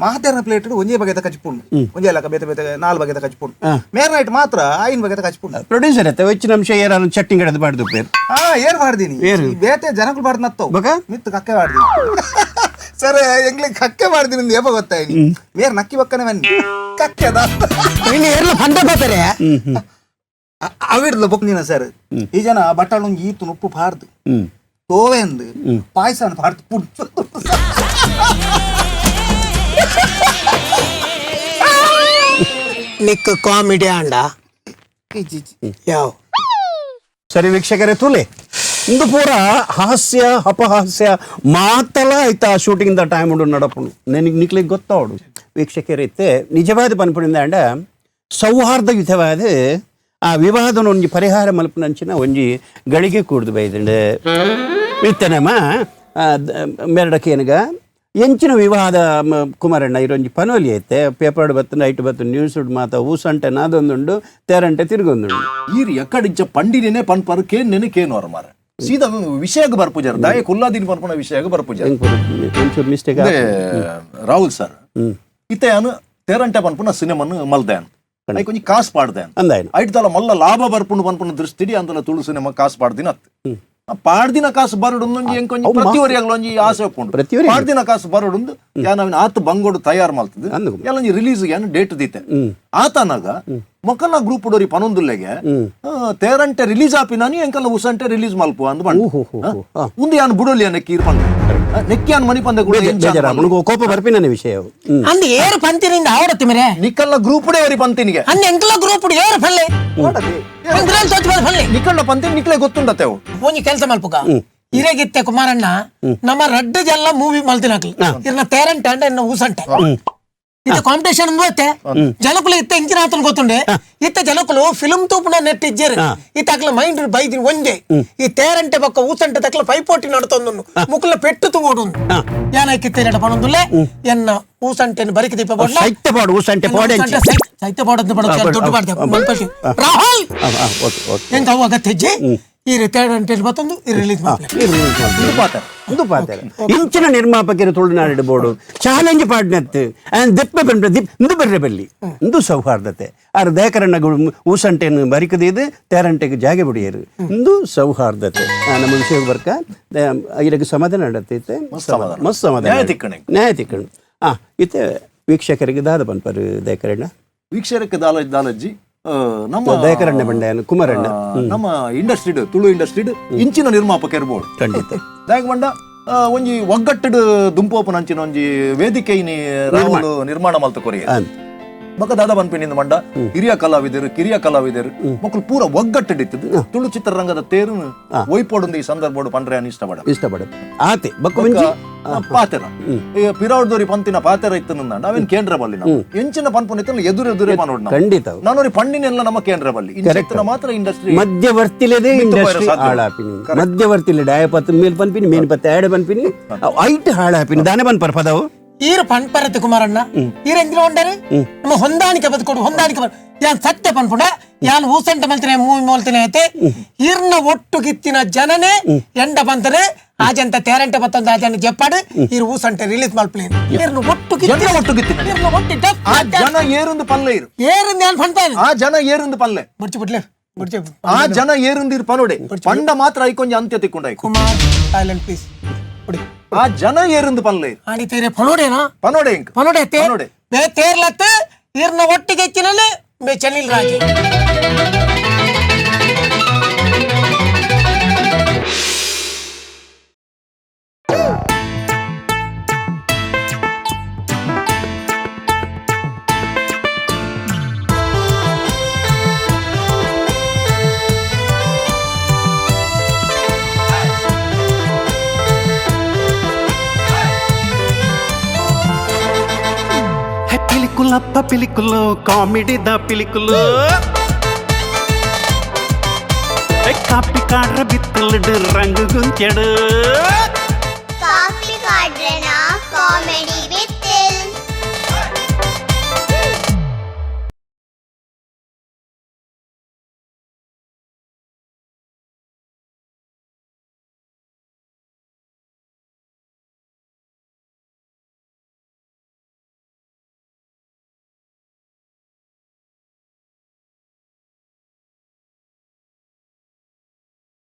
ಮಾತೆರ್ನ ಪ್ಲೇಟ್ ಒಂಜೇ ಬಗೆದ ಕಚ್ಪುಂಡು, ಒಂಜೇ ಅಲ್ಲ ಬೇತೆ ಬೇತೆ ನಾಲ್ ಬಗೆದ ಕಚ್ಪುಂಡು. ಮೇರ್ ನೈಟ್ ಮಾತ್ರ ಐನ್ ಬಗೆದ ಕಚ್ಪುಂಡು. ಪ್ರೊಡ್ಯೂಸರ್ ಅತ್ತ ಹೆಚ್ಚಿನ ಅಂಶ ಏರಾನು ಚಟ್ನಿ ಗಡದ ಬಾಡ್ದು ಪೇರು ಹಾ ಏರ್ ಮಾಡ್ದೀನಿ ಏರು? ಬೇತೆ ಜನಗಳು ಬಾಡ್ದು ನತ್ತವು ಬಕ? ಮಿತ್ತು ಕಕ್ಕೆ ಮಾಡ್ದೀನಿ ಸರ್. ಎಂಗ್ಲಿಗೆ ಕಕ್ಕೆ ಮಾಡ್ದೀನಿ ಏಪ ಗೊತ್ತಾಯ್ನಿ ಮೇರ್ ನಕ್ಕಿ ಬಕ್ಕನೆ ಬನ್ನಿ ಕಕ್ಕೆ ಅದ ಇನ್ನು ಏರ್ಲ ಪಂಡ ಬಾತಾರೆ ಅವಿಡ್ಲ ಬೊಕ್ ನೀನ ಸರ್. ಈ ಜನ ಬಟ್ಟಲು ಈತು ಉಪ್ಪು ಪಾರ್ದು ತೋವೆ ಅಂದು ಪಾಯಸ ಪಾರ್ದು ಪುಡ್ತು. ನಿಕ್ ಕಾಮಿಡಿ ಅಂಡ ಯಾವ ಸರಿ ವೀಕ್ಷಕರೇ, ತುಲೆ ಇಂದು ಪೂರ ಹಾಸ್ಯ ಅಪಹಾಸ್ಯ ಮಾತಲ ಆಯ್ತಾ shooting the time ಉಂಡು ನಡಪುಂಡು ನನಗೆ ನಿಕ್ಲಿಗೆ ಗೊತ್ತಾವಡು ವೀಕ್ಷಕರೈತೆ. ನಿಜವಾದ ಪನ್ಪುಣಿಂದ ಅಂಡ ಸೌಹಾರ್ದಯುತವಾದ ಆ ವಿವಾದನ ಒಂಜಿ ಪರಿಹಾರ ಮಲ್ಪುನಂಚಿನ ಒಂಜಿ ಗಳಿಗೆ ಕೂಡ್ದು ಬೈದಂಡೆ ಇತ್ತನಮ್ಮ ಮೆರಡಕೇನಗ ಎಂಚಿನ ವಿವಾದ ಕುಮಾರಣ್ಣ ಇರೊಂಜಿ ಪನೋಲಿ ಐತೆ ಪೇಪರ್ ಬತ್ತು ನೈಟ್ ಬತ್ತು ನ್ಯೂಸ್ ಮಾತ ಊಸಂಟೆ ನಾದೊಂದುಂಡು ತೇರಂಟೆ ತಿರುಗೊಂದುಂಡು. ಈರ್ ಎಕ್ಕಡಿಂಚ ಪಂಡಿನೇ ಪನ್ಪರು ಕೇನ್ ನೆನೆ ಕೇನು ಮಾರ ಸೀದಾ ವಿಷಯಕ್ಕೆ ಬರ್ಪುಜಾರ ದಾಯ ಕುಲ್ಲಾದಿನ ಪನ್ಪುನ ವಿಷಯಕ್ಕೆ ಬರ್ಪುಜಾರ ಒಂಚೂರು ಮಿಸ್ಟೇಕ್ ರಾಹುಲ್ ಸರ್ ಇತ್ತೆ ಯಾನು ತೇರಂಟೆ ಪನ್ಪುನ ಸಿನಿಮಾನು ಮಲ್ದಾನ್ ಐಕ್ ಒಂಜಿ ಕಾಸು ಪಾಡ್ದೆ ಅಂದಾಯನ ಐಟ್ ಮಲ್ಲ ಲಾಭ ಬರ್ಪುಂಡು ಪನ್ಪುನ ದೃಷ್ಟಿಡಿ ಅಂತಲ ತುಳು ಸಿನಿಮಾ ಕಾಸು ಪಾಡ್ದಿನ ಅತ್ತು ಪಾಡ್ದಿನ ಕಾಸು ಬರಡು ಒಂಜಿ ಎಂಕೊಂಜಿ ಪ್ರತಿವರಿಯಾಗ್ಲ ಒಂಜಿ ಆಸೆ ಉಪ್ಪುಂಡು ಪಾಡ್ದಿನ ಕಾಸು ಬರಡುಂದು ಯಾನ್ ಅವಿನ ಆತ ಬಂಗೋಡು ತಯಾರು ಮಲ್ತದ ಎಲ್ಲ ಒಂಜಿ ರಿಲೀಸ್ ಯಾನ್ ಡೇಟ್ ದೀತೆ ಆತನಾಗ ಮೊಕಲ್ನ ಗ್ರೂಪ್ ಡೋರಿ ಪನೊಂದುಲ್ಲೆಗೆ ತೇರಂಟೆ ರಿಲೀಸ್ ಆಪಿನಾನಿ ಎಂಕಲ್ನ ಉಸಂಟೆ ರಿಲೀಸ್ ಮಲ್ಪು ಅಂದ್ ಬಂಡು ಉಂದು ಯಾನ್ ಬುಡೋಲಿ ನೆಕ್ಕಿ ಇರ್ಪಂಡು ನೆಕ್ಕಿ ಯಾನ್ ಮನಿ ಪಂದೆ ಕೂಡ ಕೋಪ ಬರ್ಪಿನ ವಿಷಯ ಅಂದ್ ಏರು ಪಂತಿನಿಂದ ಆವಡತ್ತಿ ಮೇರೆ ನಿಕ್ಕಲ್ನ ಗ್ರೂಪ್ ಡೇ ಅವರಿ ಪಂತಿನಿಗೆ ಅಂದ್ ಎಂಕಲ ಗ್ರೂಪ್ ಏರು ಫಲ್ಲೆ ನಿಕ್ಕಲ್ನ ಪಂತಿನ ನಿಕ್ಲೆ ಗೊತ್ತುಂಡತ್ತೆ ಅವು ಒಂಜಿ ಕೆಲಸ ಮಲ್ಪುಕ ಇರೆಗಿತ್ತೆ ಕುಮಾರಣ್ಣ ನಮ್ಮ ರಡ್ಡು ಜಲ್ಲ ಮೂವಿ ಮಲ್ತಿನಾಕ್ಲಿ ಇರ್ನ ತೇರಂಟೆ ಅಂಡ ಇನ್ನ ಊಸಂಟೆ ಇದು ಕಾಂಪಿಟೇಷನ್ ಇತ್ತೆ ಜನಕುಲು ಇತ್ತೆ ಇಂಚಿನ ಆತನ ಗೊತ್ತುಂಡೆ ಇತ್ತ ಜನಕುಲು ಫಿಲ್ಮ್ ತೂಪುನ ನೆಟ್ ಇಜ್ಜೇರು ಇತ್ತ ಅಕ್ಲ ಮೈಂಡ್ ಬೈದಿನ ಒಂಜೆ ಈ ತೇರಂಟೆ ಬೊಕ್ಕ ಊಸಂಟೆ ತಕ್ಲ ಪೈಪೋಟಿ ನಡತೊಂದು ಮುಕುಲ ಪೆಟ್ಟು ತೂಡು ಯಾನಕ್ಕಿತ್ತೆ ನಡ ಪಣೊಂದುಲ್ಲೆ ಎನ್ನ ಊಸಂಟೆನ್ ಬರಿಕೆ ದೀಪ ಬೋಡ್ಲ ಸೈತ್ಯ ಪಾಡು ಊಸಂಟೆ ಪಾಡೆ ಸೈತ್ಯ ಪಾಡೊಂದು ಪಡ ದೊಡ್ಡ ಪಾಡ್ದೆ ರಾಹುಲ್ ಎಂಕ ಅವು ಅಗತ್ಯ ಹೆಜ್ಜೆ ಈ ತೇರಂಟೆ ಬತ್ತೊಂದು ಈ ರಿಲೀಸ್ ಪಾತ್ರ ಇಂಚಿನ ನಿರ್ಮಾಪಕರು ತುಳುನಾಡು ಬೋರ್ಡು ಚಾಲೆಂಜ್ ಪಾಡ್ನತ್ತು ದೆಪ್ಪೆ ಪನ್ಪ ದಿಪ್ ಇಂದು ಬರ್ರೆ ಬಲ್ಲಿ ಇಂದು ಸೌಹಾರ್ದತೆ ಆರ್ ದೇಕರಣ್ಣ ಊಸಂಟೆಯನ್ನು ಬರಿಕದಿದ್ದು ತೇರಂಟೆಗೆ ಜಾಗೆ ಬಿಡಿಯರು ಇಂದು ಸೌಹಾರ್ದತೆ. ನಮ್ಮ ವಿಷಯ ಬರ್ಕ ಇದಕ್ಕೆ ಸಮಾಧಾನ ನಡತೈತೆ ಮಸ್ತ್ ಸಮಾಧಾನ ನ್ಯಾಯ ತಿಕ್ಕಣೆ. ಇತ್ತೆ ವೀಕ್ಷಕರಿಗೆ ದಾದ ಪನ್ಪರು ದೇಕರಣ್ಣ ವೀಕ್ಷಕರಿಗೆ ದಾಲ ದಾಲಜ್ಜಿ ನಮ್ಮ ದಯಕರಣ್ಣ ಬಂಡೆಯನು ಕುಮಾರಣ್ಣ ನಮ್ಮ ಇಂಡಸ್ಟ್ರಿಡ್ ತುಳು ಇಂಡಸ್ಟ್ರಿಡ್ ಇಂಚಿನ ನಿರ್ಮಾಪಕ ಇರ್ಬೋದು ಖಂಡಿತ ದಾಯಕ ಬಂಡ ಒಂಜಿ ಒಗ್ಗಟ್ಟಡ್ ದುಂಪೋಪನ ಅಂಚಿನ ಒಂಜಿ ವೇದಿಕೆ ರಾಹುಲ್ ನಿರ್ಮಾಣ ಮಲ್ತ ಕೊರಿಯ ಬೊಕ ದಾದ ಪನ್ಪಿನಿಂದ ಮಂಡ ಹಿರಿಯ ಕಲಾವಿದರು ಕಿರಿಯ ಕಲಾವಿದರು ಮಕ್ಕಳು ಪೂರ ಒಗ್ಗಟ್ಟಡ್ ಇತ್ತದು ತುಳು ಚಿತ್ರರಂಗದ ತೇರು ಒಯ್ಪೋಡುಂದು ಈ ಸಂದರ್ಭ ಪಂಡ್ರೆ ಇಷ್ಟಪಡ ಇಷ್ಟಪಡ ಆತೆ ಬೊಕ್ಕ ಒಂಜಿ ಪಾತೆರ ಪಿರಾವಡ್ದೋರಿ ಪಂತಿನ ಪಾತೆರ ಇತ್ತು ನಾವೇನ್ ಕೇಂದ್ರ ಬಲ್ಲಿ ನಾವು ಎಂಚಿನ ಪನ್ಪುನ ಇತ್ತಲ್ಲ ಎದುರು ಎದುರೇ ಮಾಡೋಣ ಖಂಡಿತ ನಾನೋರಿ ಪಂಡಿನೆಲ್ಲ ನಮ್ಮ ಕೇಂದ್ರ ಬಲ್ಲಿ ಇಂಚಿನ ಮಾತ್ರ ಇಂಡಸ್ಟ್ರಿ ಮಧ್ಯವರ್ತಿಲೇದೇ ಇಂಡಸ್ಟ್ರಿ ಹಾಳಾಪಿನಿ ಮಧ್ಯವರ್ತಿಲೆ ಡಾಯಪತ್ ಮೇಲ್ ಪನ್ಪಿನಿ ಮೇನ್ ಪತ್ತೆ ಆಡೆ ಪನ್ಪಿನಿ ಐಟ್ ಹಾಳಾಪಿನಿ ದಾನೆ ಪನ್ಪರ್ ಪದವು ಈರು ಪನ್ಪರತೆ ಕುಮಾರಣ್ಣ ಈರು ಎಂಜಿನ ಉಂಡರೆ ನಮ್ಮ ಹೊಂದಾಣಿಕೆ ಬದುಕೊಡು ಹೊಂದಾಣಿಕೆ ಯಾನ್ ಸತ್ಯ ಪನ್ಪುಂಡ ಯಾನ್ ಊಸಂಟ ಮಲ್ತಿನ ಮೂವಿ ಮಲ್ತಿನ ಐತೆ ಇರ್ನ ಒಟ್ಟು ಗಿತ್ತಿನ ಜನನೇ ಎಂಡ ಬಂತನೆ ಆಜಂತ ತೇರಂಟೆ ಬತ್ತಂದ ಆಜನ ಜಪ್ಪಾಡು ಇರು ಊಸಂಟೆ ರಿಲೀಸ್ ಮಲ್ಪಲೇನು ಇರ್ನ ಒಟ್ಟು ಜನ ಒಟ್ಟು ಗಿತ್ತಿನ ಇರ್ನ ಒಟ್ಟು ಆ ಜನ ಏರುಂದು ಪಲ್ಲೆ ಇರು ಏರುಂದು ಯಾನ್ ಪನ್ಪಾನು ಆ ಜನ ಏರುಂದು ಪಲ್ಲೆ ಬುಡ್ಚಿ ಬಿಡ್ಲೆ ಬುಡ್ಚಿ ಆ ಜನ ಏರುಂದು ಇರು ಪನೋಡೆ ಪಂಡ ಮಾತ್ರ ಐಕೊಂಜ ಅಂತ್ಯ ತಿಕ್ಕೊಂಡ ಕುಮಾರ್ ಸೈಲೆಂಟ್ ಪ್ಲೀಸ್ ಆ ಜನ ಏರುಂದು ಪಲ್ಲೆ ಆಣಿ ತೇರೆ ಪನೋಡೆನಾ ಪನೋಡೆ ಇಂಕ್ ಪನೋಡೆ ಪನೋಡೆ ಬೇ ತೇರ್ಲತ್ತು ಇರ್ನ ಒಟ್ಟಿಗೆ ಹೆಚ್ಚಿನಲ್ಲಿ ಬೇ ಚನಿಲ್ ರಾಜೆ. ಎಂಕುಲಪ್ಪ ಪಿಲಿಕುಲು, ಕಾಮಿಡಿದ ಪಿಲಿಕುಲು. ಕಾಪಿ ಕಾಡ್ರ ಬಿತ್ತಲುಡು ರಂಗು ಗುಂತ್ಯಡು. Coffee ಕಾಡ್ರೆನ comedy.